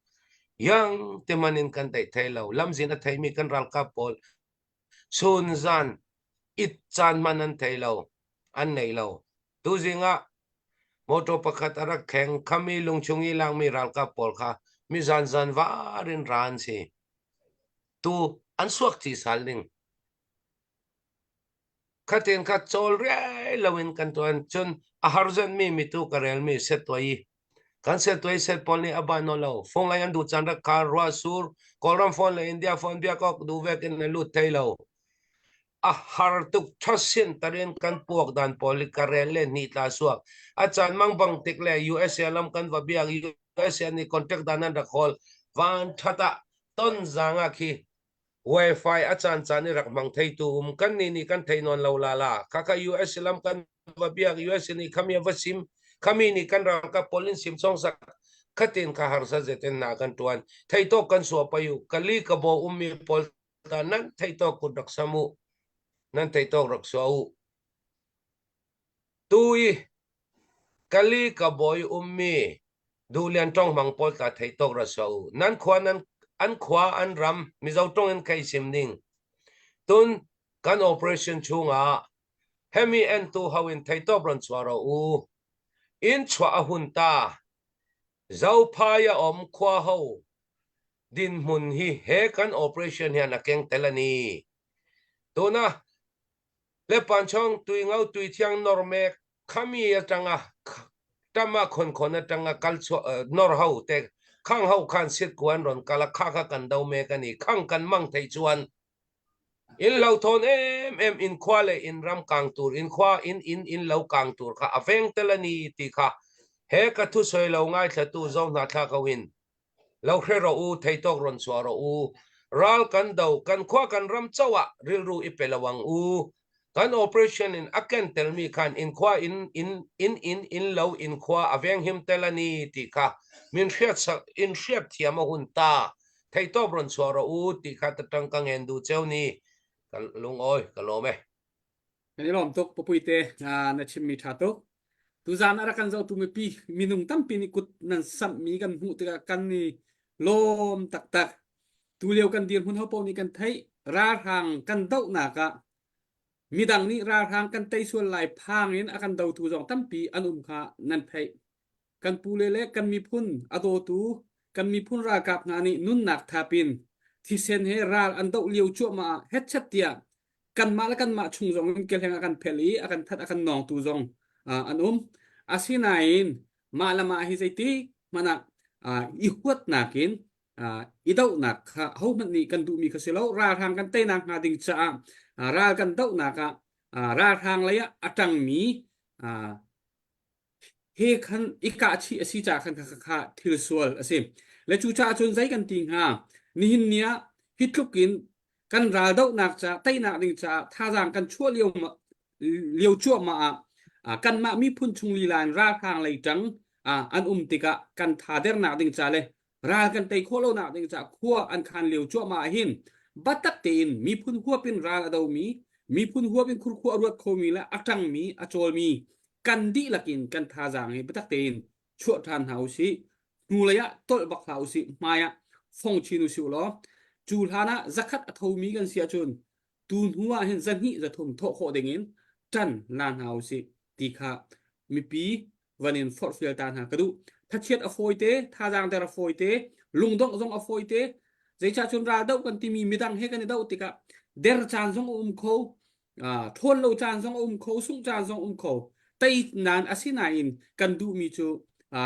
Yang timan in kan daih thai lo. Lamzin a theimi kan ralkap pawl chun zan it caan hman an thei lo. An nei lo. Tuzing ah Motor pakhat a rak kheng khami lungchung i langmi ralkap pawl kha mi zanzan var in ra an si. Tu an suak ci sal ning. Khatin kha cawl riai loin kan tuan cun a har mi mitu ka relmi settuai kan settuai set pawl nih a ban lo phone lai an duh caan rak khar ruah sur Kawlram phone le India phone biakok duh vek in na lut thei lo. A har tuk ṭhasin tarin kan puak dan pawl i ka rel le hni tla suak. A caan mang bang tik le USA lam kan va biak USA nih contract dan an rak hawl. Van ṭhat ah ton zang ah khi Wi-Fi a caan caan i rak hmang theitu um kan nih nih kan thei nawn lo la la. Khakha US lam kan va biak US nih khami va sim khami nih kan ralkap pawl in sim song sak khatin kha harsa zetin na kan tuan thei tok kan suah payu kali ka bo ummi pawl ta nan theih tawk kut rak sam u nan theih tawk rak suah u tu i kali ka bawi ummi duhlian tong hmang pawl tla theih tawk ra suah u nan khua nan an khua an ram mizo tong in kai sim ding tun kan operation chungah hemi en tu ho in thei tawp ron chuah ro u in chuah a hun ta Zophai a um khua ho dinhmun hi he kan operation hian a keng tel a ni. Tuna Lepanchong tuingau tuithiang nor mek khami atanga tama khon khon atanga kal chu nor ho te khang ho khan sit kuan ron kala kha kha kan do mek ani khang kan mang thei chuan in lo thon em em in khua le in ram kang tur in khua in in in lo kang tur kha a veng tel ani ti kha he ka thu soi lo ngai thla tu zo hna thla ko in Lo hre rawh u, theitawk rawn chuah rawh u. Ral kan do, kan khua kan ram cho ah rilru i pe lo ang u. Kan operation in a ken telmi khan in khua in in in in in lo in khua a venghim tel a ni ti kha min hriat sak in hriat thiam a hun ta. Theitawp rawn chuah rawh u ti kha ta tang ka ngen du cheu ni. Ka lungawi ka lawm e. Kan i lawm tuk Papuite na chimmi ṭha tuk. Tuzaan a rak kan zohtu mipi minung tampi nih kut nan samhmi kan hmuh tikah kan i lawm taktak. Tulio kan dirhmun hopaoh nih kan theih ralhrang kan dohnak ah midang nih ralhrang kan tei sual lai phang in a kan dotu zong tampi an um kha nan theih. Kan pule le kan miphun a dawtu kan miphun ralkap hna nih nunnak thap in thisen he ral an doh lio cuahmah ah hetchet tiah kanmah le kanmah chung zong in kelheng a kan phel i a kan that a kan nawngtu zong an um. Asinain mah le mah hi zeiti hmanh ah i huatnak in. I dohnak kha hohmanh nih kan duhmi kha si lo. Ralhrang kan teinak hnga ding caah ral kan dohnak ah ralhrang lei ah a ṭangmi he khan i kah chih a si caah khan kha kha thil sual a si. Le cu caah cun zei kan ti hnga? Nihin ni ah hi tluk in kan ral dohnak caah teinak ding caah thazaang kan chuah lio lio cuahmah ah kanmah miphun chung lila in ralhrang lei ṭang an um tikah kan tha dernak ding ca le ral kan tei khawh lonak ding caah khua an khan lio cuahmah ah hin biatak tein miphun huap in ral a domi miphun huap in khurkhua a ruat khomi le a ṭangmi a cawlmi kan dihlak in kan thazaang hi biatak tein chuah ṭhan hna usih hnulei ah tolh bak hlah usih hmai ah fong chin usih law cu hlan ah zakhat a thomi kan si ahcun tu hnu ah hin zahnih zathum thawh khawh ding in ṭan la hna usih ti kha mipi van in forhfial ta hna ka duh. Thachiat a fawi te, thazaang der a fawi te, lungdongh zong a fawi te. Zeicah cun ral doh kan timi midang he kan i doh tikah der caan zong a um kho, ṭhawn lo caan zong a um kho, sungh caan zong um kho. Tei nain asinain kan duhmi cu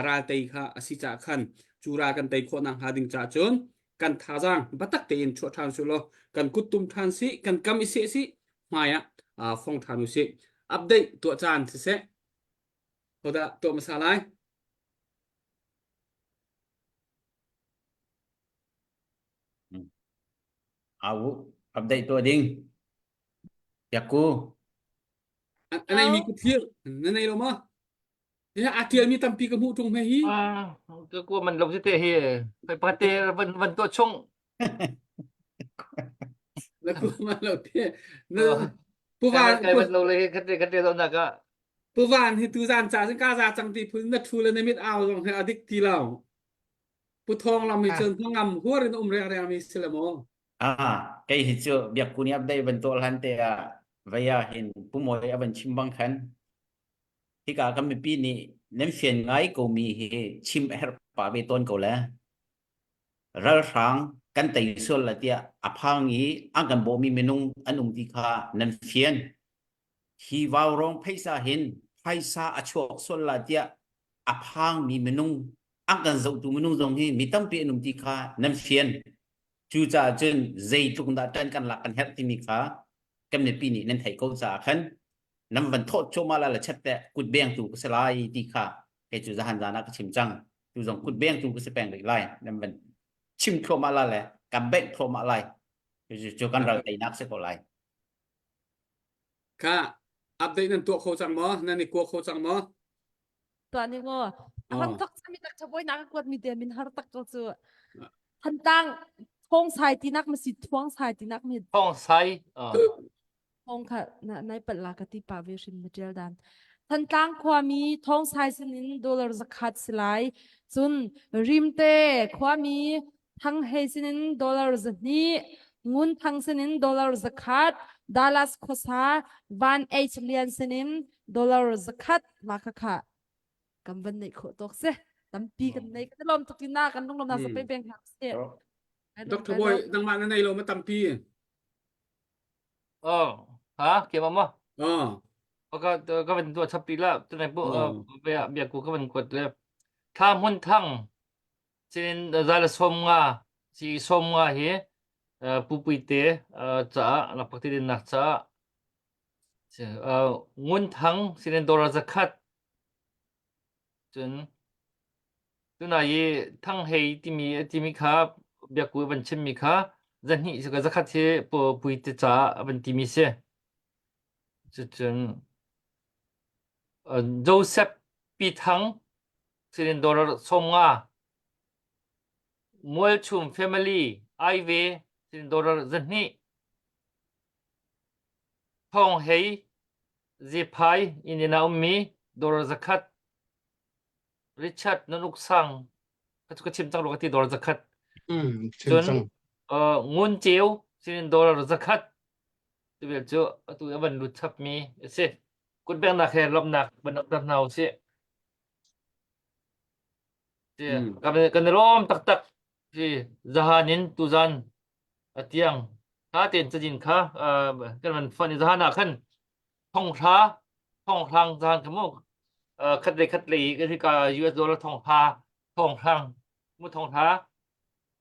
ral tei kha a si caah khan cu ral kan tei khawh nakhnga ding caah cun kan thazaang biatak tein chuah ṭhan su law kan kuttum ṭhan sih, kan kam i seh sih, hmai ah fong ṭhan u sih. Update tuah caan siseh, Hodah tuah hmasa lai? Au update tuah ding. Yaku. A nei mi ka thlir. Na nei lo ma? Hi a tial mi tampi ka hmuh tung he hi. Ah, ka ko man lo si te hi. Kai pate van van to chung. Na ku man lo te. Na pu van kai van lo le khat khat lo na ka. Pu Van hi tuzan ca cun ka za cang ti phun na thu le na mit au zong hi a dik ti lo. Pu Thawng Lam hi cun hnangam huar in um rengreng mi si le maw? Ah, kei hi cu biakku nih update van tuah hlan te ah vaya hin Pu Mawi a van chim bang khan hika kan mipi nih nan fian ngai ko mi hi chim a herh pa ve tawn ko le. Ralhrang kan tei sual la tiah a phang i an kan bawhmi minung an um ti kha nan fian. Hi vaurawng phaisa hin phaisa a chuak sual la tiah a phangmi minung an kan zohtu minung zong hi mi tampi an um ti kha nan fian. Cucaah cun zeitluk dah ṭan kan lak kan herh timi kha kan mipi nih nan theih ko caah khan nan van thawh cuahmah la le chet teh kut bengtu ka si lai ti kha kei cu zahan zan ah ka chim cang. Tu zong kut bengtu ka si peng rih lai. Nan van chim thluahmah la le kan bengh thluahmah lai. Cu kan ral teinak si ko lai. Kha update nan tuah kho cang maw? Nan i kua kho cang maw? Tuah ning maw? A ram thok cami tak thabawi nak a kuat mi te min har tak ko cu. Thantlang thong sai tinak ma si thuang sai tinak mi. Thong sai. Thong kha na nai pat la ka ti pa ve hrim na tial dan. Thantlang khuami thong sai sinin dollar zakhat silai. Cun rimte khuami Thang Hei sinin dollar zahnih, Ngun Thang sinin dollar zakhat, Dallas khuasa Van H Lian sinin dollar zakhat ma kha kha kan van neih khawh tawk si. Tampi kan nei kan lawm tuk ina kan lunglawm na sa peng peng hna si. Dr. Boy nangmah na nei lo ma tampi. Oh, ha ke ma Oh. Ka ka van tuah chap pi la tunai pu bia bia ku ka van kuat le tha hmun thang Cun zal 50 ci 50 hi Pupuite caah lakphakti dinnak caah Ngun Thang sinin dollar 100 cun tunai i Thang Hei timi timi kha biakku van chimmi kha zahnih 100 hi Pupuite caah a van timi si. Cucun Joseph Pi Thang sinin dollar 50 Mualchum family Aive sinin dollar 200 Thawng Hei Zephai inn a ummi dollar 100 Richard Nan Uk Sang ka chim cang ka ti dollar 100 Mm, chim cun cang. Ngun Ceu sinin dollar 100 tu cu atu a van lut chapmi a si kutbengnak he lawmhnak van rak hna usih Kan kan i lawm taktak. Si zahan in tuzan a tiang tha tein cazin kha kan van fon i zahan ah khan thonghra thonghrang zahan kha mu khat le khat lei ka US dollar thonghra thonghrang mu thonghra.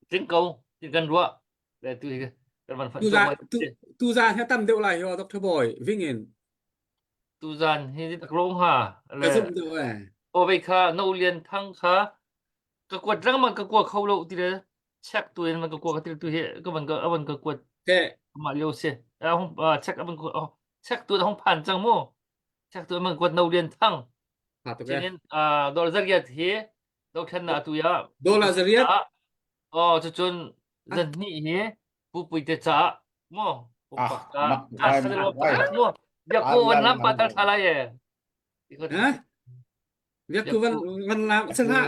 Tling ko ti kan ruah. Le tu hi kan van fanh Tu zan tu tu zan he tam deuh lai ho Dr. Boy ving in. Tu zan hi tak ro ha. Ka zum deuh eh. O vei kha no lian thang kha ka kuat lengmang ka kua kho lo ti le check tu in man ka kua ka til tu hi ka van ka avan ka kuat ke ma lio si a hong check avan ku check tu hong phan cang mu check tu man kuat no lian thang ha to ke cinin dollar zariat hi dothlen na tu ya dollar zariat oh cu cun zan hnih hi pu pui te ca mo pumpak ca a sa lo mo biak ko van lam pa tal thala ye ha Biak tu van van lam sangha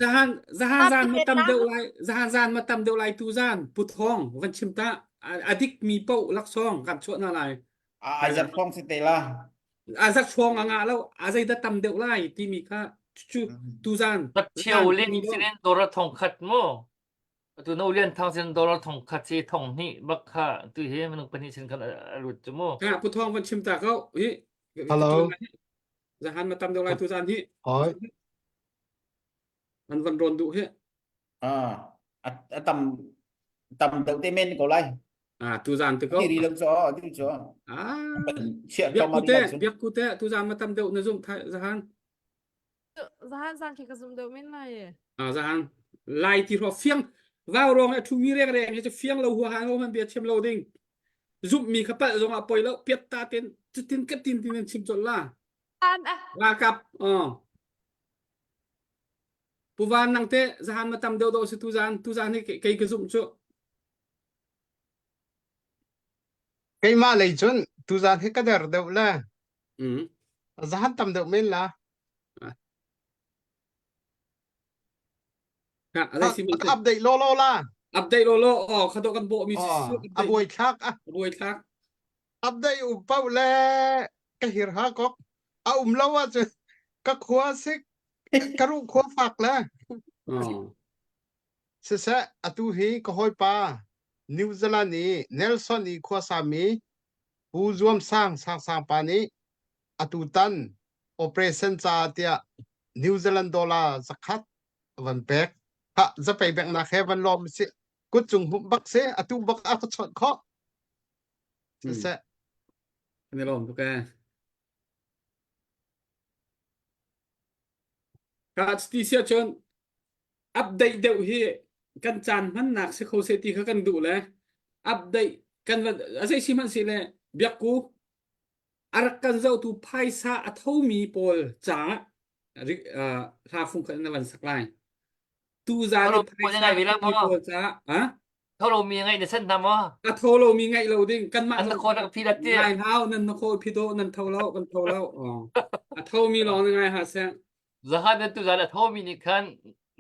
zahan zahan zan ma tam deuh lai zahan zan ma tam deuh lai tu zan pu thong van chim ta adik mi po laksong kan chuah na lai a zat phong si te la a zat phong anga lo a zei da tam deuh lai ti mi kha chu tu zan Tat cheu ling sinin dollar thong khat mu tu no lian thang sin dollar thong khat si thong hnih bak kha tu hi minung pahnih sin khan a lut chu mu ka pu thong van chim ta ko hi Hello. Zahan ma tam deuh lai tu zan hi. Hoi. An van rawn duh hi. Ah, a tam tam deuh te men ko lai. Ah, tu zan te ko. Ti ri lo cho, ti cho. Ah. Chiah Biak ku te, biak ku te, tu zan ma tam deuh na zum thai zahan. Zahan zan khi ka zum deuh men lai e. Ah, zahan. Lai ti ro fiang. Vau rong a thu mi reng reng hi chu fiang lo hua han ho man bia chim lo ding. Zumh mi kha palh zong ah poi lo piat ta ten cutin ka tin tin an chim chol la. Ralkap oh. Pu Van nang te zahan ma tam deuh do si tu zan tu zan hi kei ka zumh cu. Keimah lei cun tu zan hi ka der deuh le. Mm. Zahan tam deuh men la. Ha, alai si Ka update lo lo la. Update lo lo oh khado kan bo mi Oh, a buai thlak a. Buai thlak. Update um pau le ka hir ha kok. A um lo ah cun ka khua sik ka ruh khua fak le. Oh. Siseh atu hi ka hawipa New Zealand i Nelson i khuasa mi Pu Zuam Sang Sang Sang pa nih atutan operation ca tiah New Zealand dollar zakhat van pek. Ha zapei bek nak he van lawm si kut cung hum bak si atu bak a ka chawt khawh. Siseh. Kan i lawm tuk ee. Ka ti sia cun update deuh hi kan caan hmannak si kho se ti kha kan duh le update kan van a zei si hmanh si le biakku a rak kan zohtu phaisa a thomi pawl caah hla fung khat na van sak lai tuzaan i phaisa a thomi pawl caah ha Tho lomi ngaih na san hna maw? A tho lomi ngaih lo ding kanmah An na khaw nak phi dat ti. Ngai hau nan na khaw phi do nan tho lo kan tho lo. A thomi lawng na ngai ha seh. Zahan na tuzaan a thomi nih khan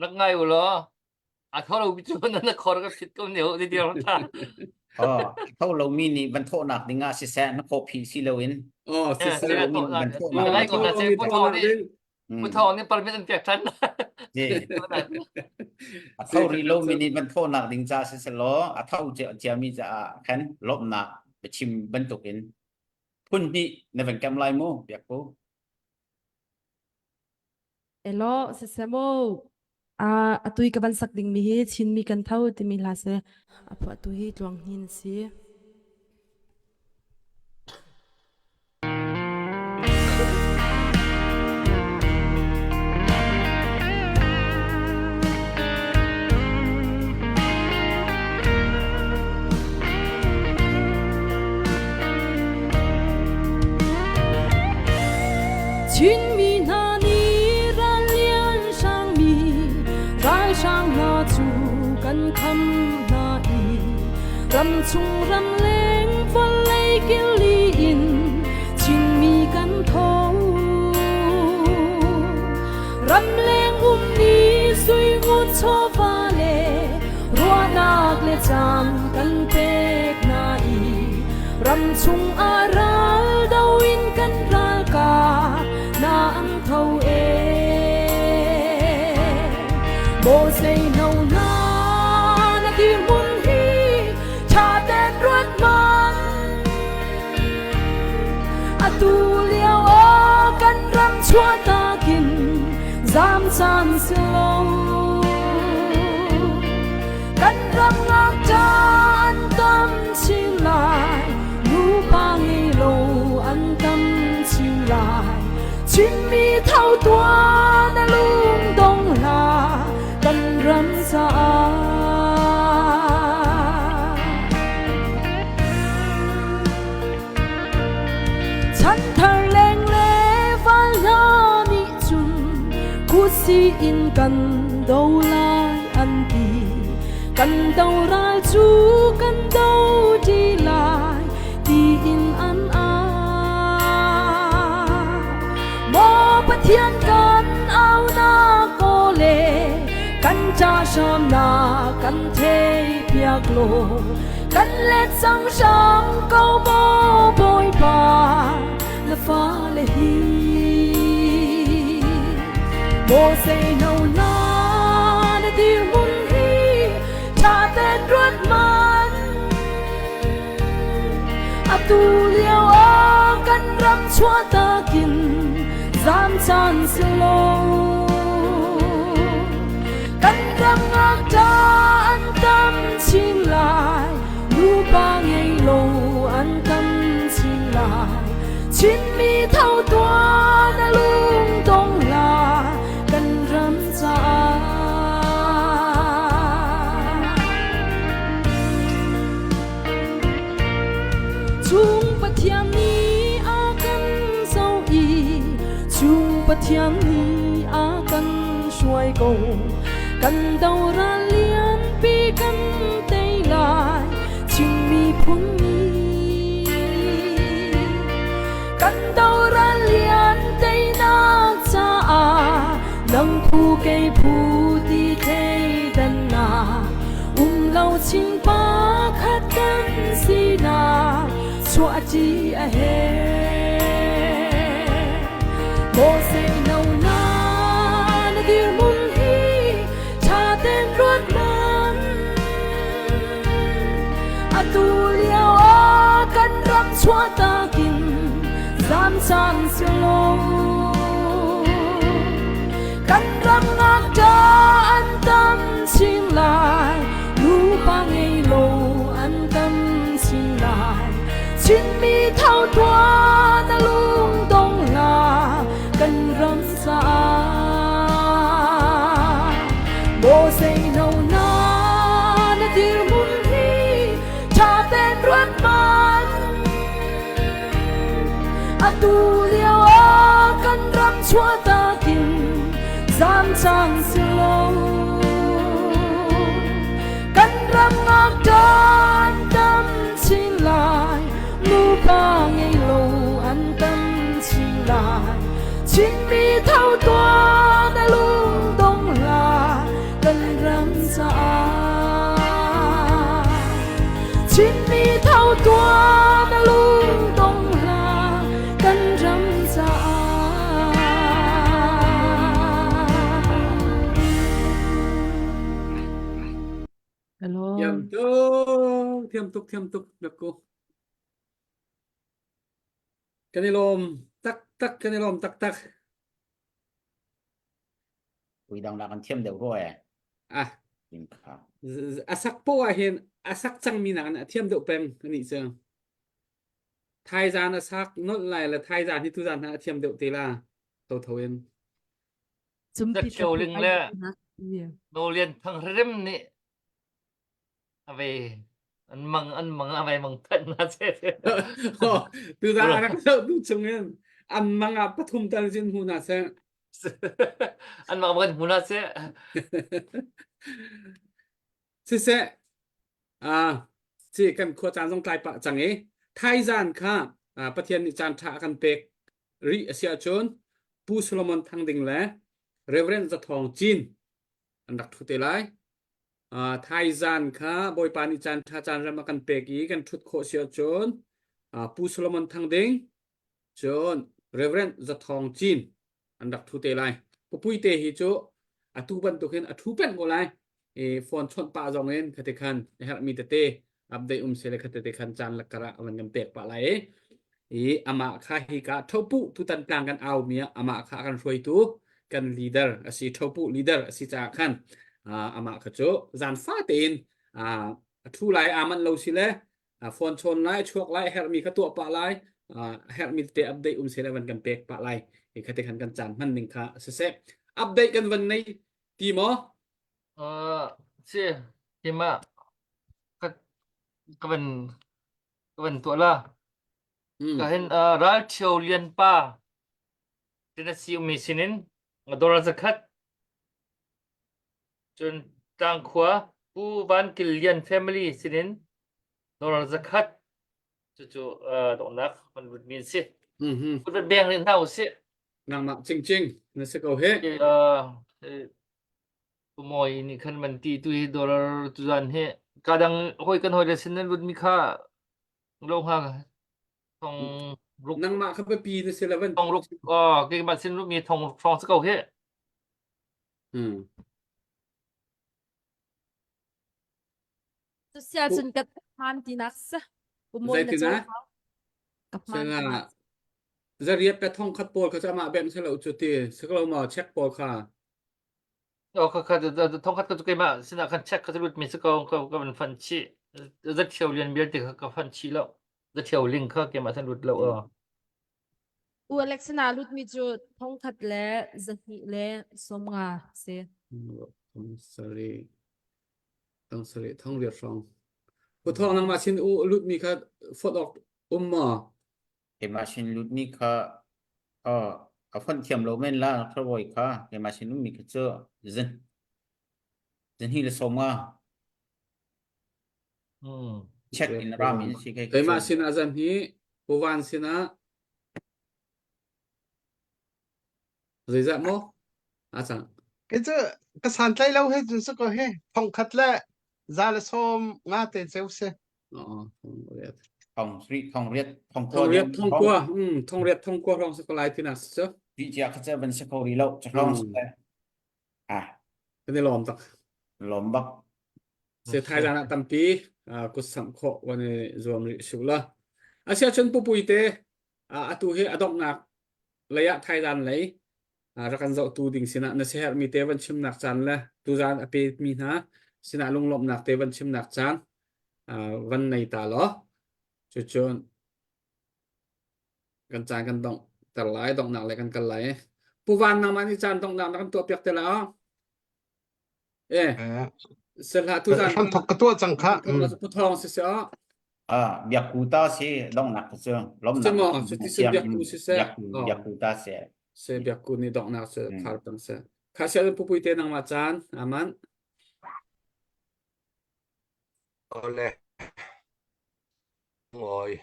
rak ngai u law a tho lomi cu nan na khor ka phit ko ne ti ti ram tha. Oh, tho lomi nih van thawhnak ding ah siseh na khaw phi si loin. Oh, siseh lomi van thawhnak. Ngai ko na se pu tho nih pu tho nih permit an pek than. A tho ri lomi nih van thawhnak ding ca siseh law a tho ciami caah khan lawmhnak biachim bantukin phun hnih na van kem lai mu biak pu. Elaw, siseh mu. Ah, atu i ka van sak dingmi hi Chinmi kan tho timi hla si. A phuahtu hi Tluang Hnin a si. Chinmi hna nih rallian hrangmi ralhrang hna cu kan kham hna i ramchung ramleng vawlei kili in Chinmi kan tho. Ramleng ummi sui ngun chawva le ruahnak le caan kan pek hna i ramchung ah ral do in kan ralkap na an tho e. Moses no na na dirhmun hi ṭha tein ruat hmanh. Atu lio ah kan ram chuahtak in zam caan si lo. Chinmi tho tuah na lung dong hlah kan ram caah. Chanthar leng le val hna nih cun khusi in kan do lai an ti. Kan do ral cu kan do ṭi lai tiin an au. Maw Pathian kan aunak aw le kan ca hramnak kan theihpiak law kan let cang hram ko maw Bawipa na fale hi. Maw seino hna na dirhmun hi ṭha tein ruat hmanh. Atu lio ah kan ram chuahtak in zaam caan si lo. Kan ram ngakṭah an tam chin lai, nupa ngei lo an tam chin lai. Chinmi tho tuah na lung dong hlah kan ram caah. Cung Pathian nih a kan zoh i cung Pathian nih a kan hruai ko. Kan doral lianpi kan tei lai Chin miphun nih. Kan doral lian teinak caah nang phu kei phu ti thleidannak um lo chin pa khat kan sinak chuahṭi a herh. Maw seino na na dirhmun hi ṭha tein ruat hmanh. Atu lio ah kan ram chuahtak in zaam caan si lo. Kan ram ngakṭah an tam chin lai, nupa ngei lo an tam chin lai. Chinmi tho tuah na lung dong hlah kan ram caah. Maw seino na na dirhmun hi ṭha tein ruat hmanh. Atu lio ah kan ram chuahtak in zaam caan si lo. Kan ram ngakṭah an tam chin lai, nupa ngei lo an tam chin lai. Chinmi tho tuah na lung dong hlah kan ram caah. Chinmi tho tuah na lung dong hlah kan ram caah. Hello. Thiam tuk, thiam tuk, thiam tuk, Biakku. Kan i lawm taktak, kan i lawm taktak. Ui dang nak an thiam deuh rua eh. Ah. Tin kha. A sak po ah hin a sak cangmi nakin a thiam deuh peng ani cu. Thaizan a sak nolh lai le thaizan hi tuzan hna a thiam deuh te la. Tho tho in. Cumpi Ling le No Lian Thang Hrim nih A ve an mang an mang a vai mang than na che. Tu za a rak zoh tu chung in an mang ah pathum tal zin hmu na seh. An mang kan hmu na seh. Siseh ah ci kan khua caan zong tlai pah cang i thaizan kha Pathian nih caan ṭha a kan pek rih a si ahcun Pu Solomon Thang Ding le Reverend Zathawng Cin an rak ṭhu te lai. Uh, thaizan kha Bawipa nih caan ṭha caan rem a kan pek i kan ṭhut khawh si ahcun uh, Pu Solomon Thang Ding cun Reverend Zathawng Cin an rak ṭhu te lai. Pupui te hi cu atu bantuk hin a ṭhu peng ko lai. I phone chawnh pah zong in khati khan a herhmi tete update um se le khati te khan caan lakar ah van kan pek pah lai i i amah kha hi ka thopu tutan tlang kan au mi ah amah kha kan hruaitu kan leader a si thopu leader a si caah khan amah kha cu zan fa tein a thu lai aa manh lo si le phone chawn lai chuak lai herhmi kha tuah pah lai. Herhmi tete update um seh van kan pek pah lai. Hi kha te khan kan caan hman ning kha siseh. Update kan van nei ti maw? Uh, si, keimah ka ka van ka van tuah la. Mm. Ka hin uh, ral Thio Lian pa Tennessee ummi sinin dollar zakhat cun Tlangkhua Pu Van Kil Lian family sinin dollar zakhat cucu uh, donghnak van rutmi an si. Mhm. Kut van beng rih hna usih. Nangmah cingcing na si ko he. Uh, Pu Mawi nih khan man ti tu hi dollar tuzan hi kadang hoi kan hoi le sin nan rutmi kha lo hnga thong ruk Nangmah kha biapi na si lo van. thong ruk oh keimah sin rutmi thong ruk hrawng si ko hi. Hmm. Cusia cun ka hmaan tinak si. Umawi na Zeitin ah? caw Ka hmaan Sena tinak. zariat pe thong khat pawl kha cu amah bem selo cu ti siklo maw check pawl kha Oh kha kha thong khat ka cu keimah sinah khan check ka lut mi si ko ka ka van fan chih. Zathio lian vialte kha ka fan chih lo. Zathio ling kha keimah san lut lo. U Alexana lutmi cu thongkhat le zahnih le 50 si. Thong sarih thong sarih thong riat hrawng. Pu Thawng nangmah sin u lutmi kha fot awk um maw? Keimah sin lutmi kha oh, a fonh thiam lo men la thlabawi kha keimah sin ummi kha cu zan zahnih le 50. Hmm. Check in ram in si kai Keimah sin ah zan hi Pu Van sin ah zeizah maw? A cang. Kei cu ka santlai lo he cun si ko he thongkhat le za le 50 te ceu si. Oo, thong riat. Thong ri thong riat thong Thong riat thong kua, mm, thong riat thong kua hrawng si ko lai tinak si cu. Ti cia kha cu van si kho rih lo. Cu hrawng si. Ah. Kan i lawm tak. Lawm bak. Se Thailand ah tampi kut samh khawh van i zuam rih su la. Asia cun pupui te atu hi a donghnak lei ah Thailand lei rak kan zohtu ding sinah na siaherhmi te van chimnak caan le tuzaan a pemi hna sinah lunglawmhnak te van chimnak caan van nei ta law cucun kan caan kan dongh ter lai donghnak le kan kal lai Pu Van nangmah nih caan donghnak na kan tuah piak te la eh sehla tu zan hram thok ka tuah cang kha pu thong si se ah biakku ta si donghnak cu lomnak mo cu ti sin biakku si se biakku ta si se biakku ni donghnak cu khar tang se kha sia pu pui te nangmah caan aman Ole Lungawi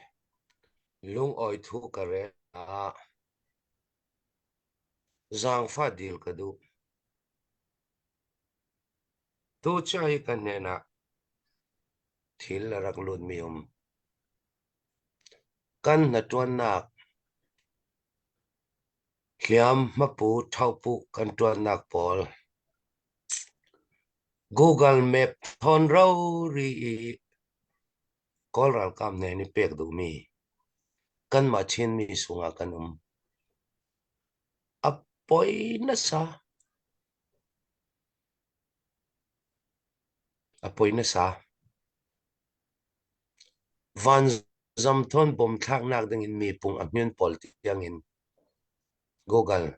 lungawi thu ka rel ah zaangfah dil ka duh. Tuchia hi ka hnenah thil a rak lutmi um. Kan hnaṭuannak hliam hmapu ṭhopu kan ṭuannak pawl Google Map thawn rori i Kawl ralkap nih an i pek duhmi kanmah Chinmi sungah kan um. A poi nasa. A poi nasa. Vanzam thawn bom thlaknak dingin mipung a hmun pawl tiangin Google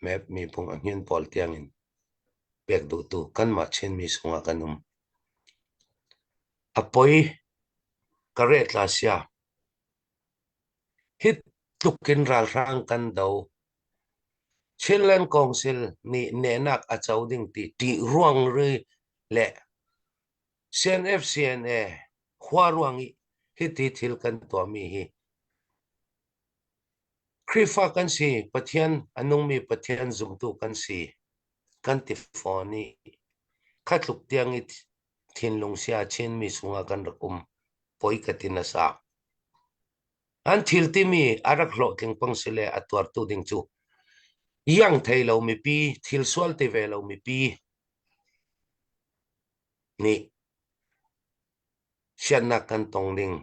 Map mipung a hmun pawl tiangin pek duhtu kanmah Chinmi sungah kan um. A poi ka rehtla sia. Hi tluk in ralhrang kan do. Chinland Council nih nehnak a co ding ti ṭih ruang ri le CNF-CNA khua ruang i hiti thil kan tuahmi hi Khrihfa kan si, Pathian a nungmi Pathian zumtu kan si, kan ti fawn i kha tluk tiang i thinlung sia Chinmi sungah kan rak um poi ka ti nasa. An thil timi a rak hlawhtling pang si le a tuartu ding cu iang thei lo mipi, thil sual ti ve lo mipi nih siannak kan tong ding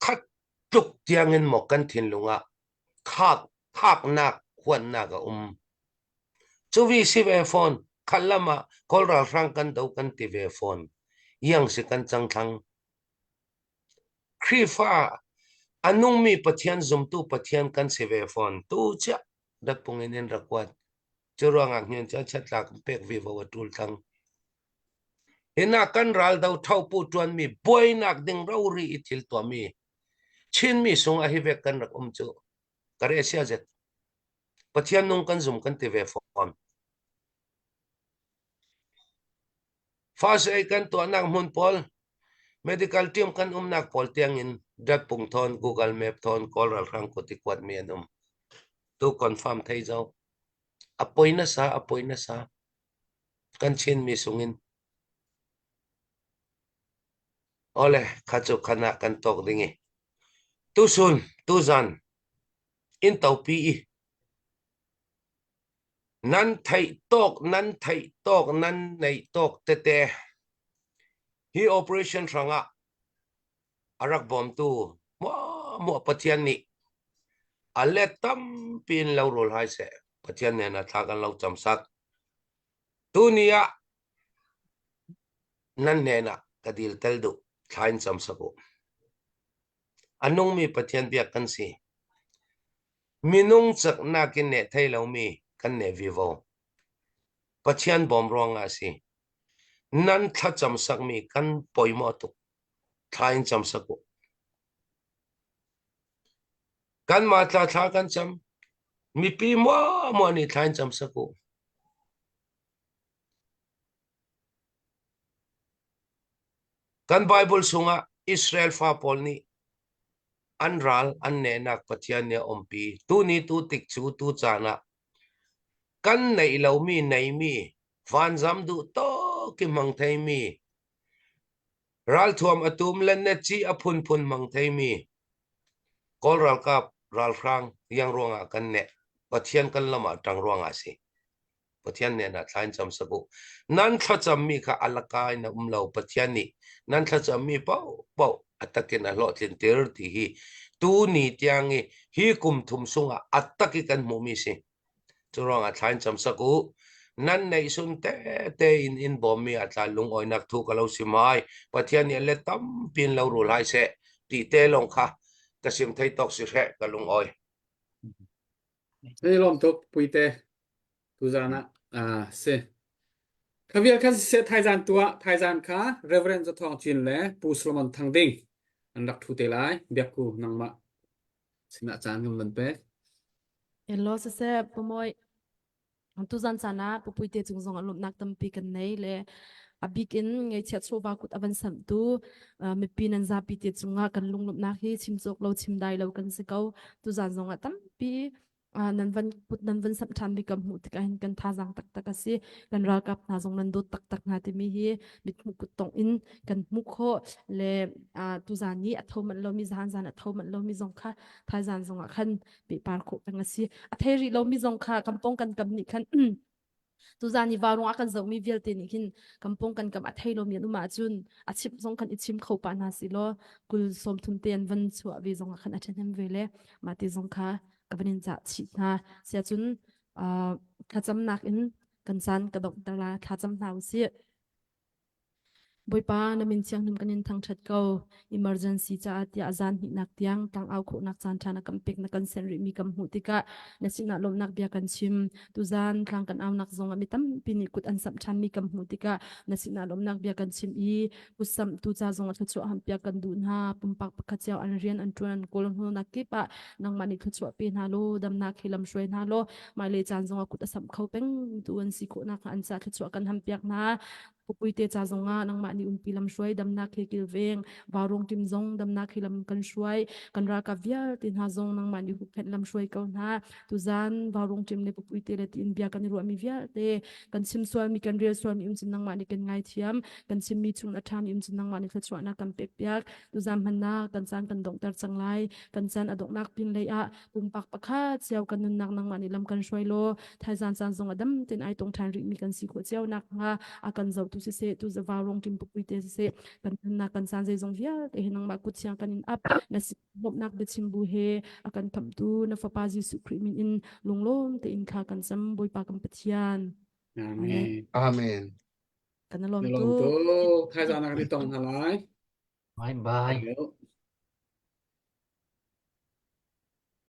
khat tluk tiangin maw kan thinlung ah khak khaknak huatnak a um. Cuvi si ve fawn, khat lam ah Kawl ralhrang kan do kan ti ve fawn. Iang si kan cang thlang. Khrihfa. A nungmi Pathian zumtu Pathian kan si ve fawn. Tu chiah datpung in in rak kuat. Cu ruangah hnian cu chiatlak pek vivo a ṭul tlang. Hina kan ral do thopu ṭuanmi buainak ding rori i thil tuahmi Chinmi sung ah hi vek kan rak um cu. Ka re sia zet. Pathian nung kan zum kan ti ve fawn. First aid kan tuahnak hmun pawl, medical team kan umnak pawl tiangin datpung thawn, Google Map thawn Kawl ralhrang kut i kuatmi an um. Tu confirm thei zo. A poi na sa, a poi na sa. Kan Chinmi sungin. Ole, kha cu khan ah kan tawk ding i. Tusun, tuzan, in topi i Nan theih tawk nan theih tawk nan neih tawk tete hi operation hrangah a rak bawmtu muahmuah Pathian nih a let tampi in lo rawl hai seh. Pathian nih na thla kan lo cam sak. Tuni ah nan hnenah ka dil tel duh thla in cam sak u. A nungmi Pathian biak kan si. Minung caknak in neh thei lomi kan neh vivo. Pathian bawm ruangah a si. Nan thlacam sakmi kan poimawh tuk. Thla in cam sak u. Kanmah tla thla kan cam. Mipi muahmuah nih thla in cam sak u. Kan Bible chungah Israel fa pawl nih an ral an nehnak Pathian nih a umpi. Tuni tu tik cu tu caan ah kan neih lomi neimi vanzam duh tawk i hmang theimi ralthuam a tum le netci a phunphun hmang theimi Kawl ralkap ralhrang yang ruangah kan neh Pathian kan lam ah ṭang ruangah a si. Pathian nih na thla in cam sak u. Nan thlacammi kha a laka in a um lo. Pathian nih nan thlacammi paohpaoh a takin a hlawhtlinter ti hi tu ni tiang i hi kum thum sungah a tak i kan hmuhmi si. Cu ruangah thla in cam sak u. Nan neihsun tete in in bawmmi ah tla lungawinak thu ka lo si mai. Pathian nih a let tampi in lo rul hai seh ti te lawng kha ka sim thei tawk si hreh ka lungawi. Ni lawm tuk Puite tuzaan ah ah si. Khavial khan siseh thaizan tuah thaizan kha Reverend Zathawng Cin le Pu Solomon Thang Ding an rak thu te lai biakku nangmah sinah caan kan van pek. Hello siseh Pumoi Tuzan caan ah pupuite cung zong ah lawmhnak tampi kan nei le a bik in ngeichiat chawva kut a van samhtu mipi nan zapi te cungah kan lunglawmhnak hi chim cawk lo chim dai lo kan si ko. Tuzan zong ah tampi nan van kut nan van samh ṭhan mi kan hmuh tikah hin kan thazaang taktak a si. Kan ralkap hna zong nan dawt taktak hna timi hi mithmuh kuttongh in kan hmuh khawh le tuzan ni a tho manh lomi zan zan a tho manh lomi zong kha thaizan zong ah khan pehpar khawh peng a si. A thei rih lomi zong kha kampong kan kam nih khan tuzan i vaurung a kan zohmi vialte nih khin kampong kan kam a thei lomi an um ahcun a chim zong kan i chim kho pah hna si law kul sawm thum te an van chuah ve zong ah khan a ṭhahnem ve le mah ti zong kha ka van in cah chih hna. Siacun thlacamnak in kan caan ka donghter la thlacam hna usih. Bawipa, na min thianghlim kan in thangṭhat ko. Emergency caah tiah zan hnihnak tiang tlangau khawhnak caanṭha na kan pek na kan senh rihmi kan hmuh tikah na sinah lawmhnak bia kan chim. Tuzan tlang kan aunak zongah mi tampi nih kut an samh ṭhanmi kan hmuh tikah na sinah lawmhnak bia kan chim i kutsamhtu ca zongah thluachuah hampiak kan duh hna. Pumpak pakhat cio an rian an ṭuan an kawl hnunak kip ah nangmah nih thluachuah pe hna law damnak he lamhruai hna law hmailei caan zongah kut a samh kho peng tu an si khawh nakhnga an ca thluachuah kan hampiak hna. Pupuite ca zongah nangmah nih umpi lam hruai damnak he kilveng vaurung tim zong damnak he lam kan hruai kan ralkap vialte hna zong nangmah nih hupphenh lam hruai ko hna tuzan vaurung tim le pupuite le tiin bia kan i ruahmi vialte kan chim sualmi kan rel sualmi um cun nangmah nih kan ngaithiam kan chimmi chung a ṭhami um cun nangmah nih thluachuahnak kan pek piak tuzan hmannak kan caan kan donghter cang lai kan caan a donghnak pin lei ah pumpak pakhat cio kan nunnak nangmah nih lam kan hruai law thaizan caan zong a dam ten ai tong ṭhan rihmi kan si khawh cio nak hnga a kan zohtu siseh tu zawa rong ṭim pupui te siseh kan nunnak kan caan zeizong vialte hi nangmah kut siang kan in ap na si bawmhnak biachim bu he a kan khamhtu na fapa Jesuh Khrih min in lunglawm tein thla kan cam Bawipa kan Pathian Amen. Amen. Kan lawm tuk. Thaizan ah kan i tong hna lai. Bye bye.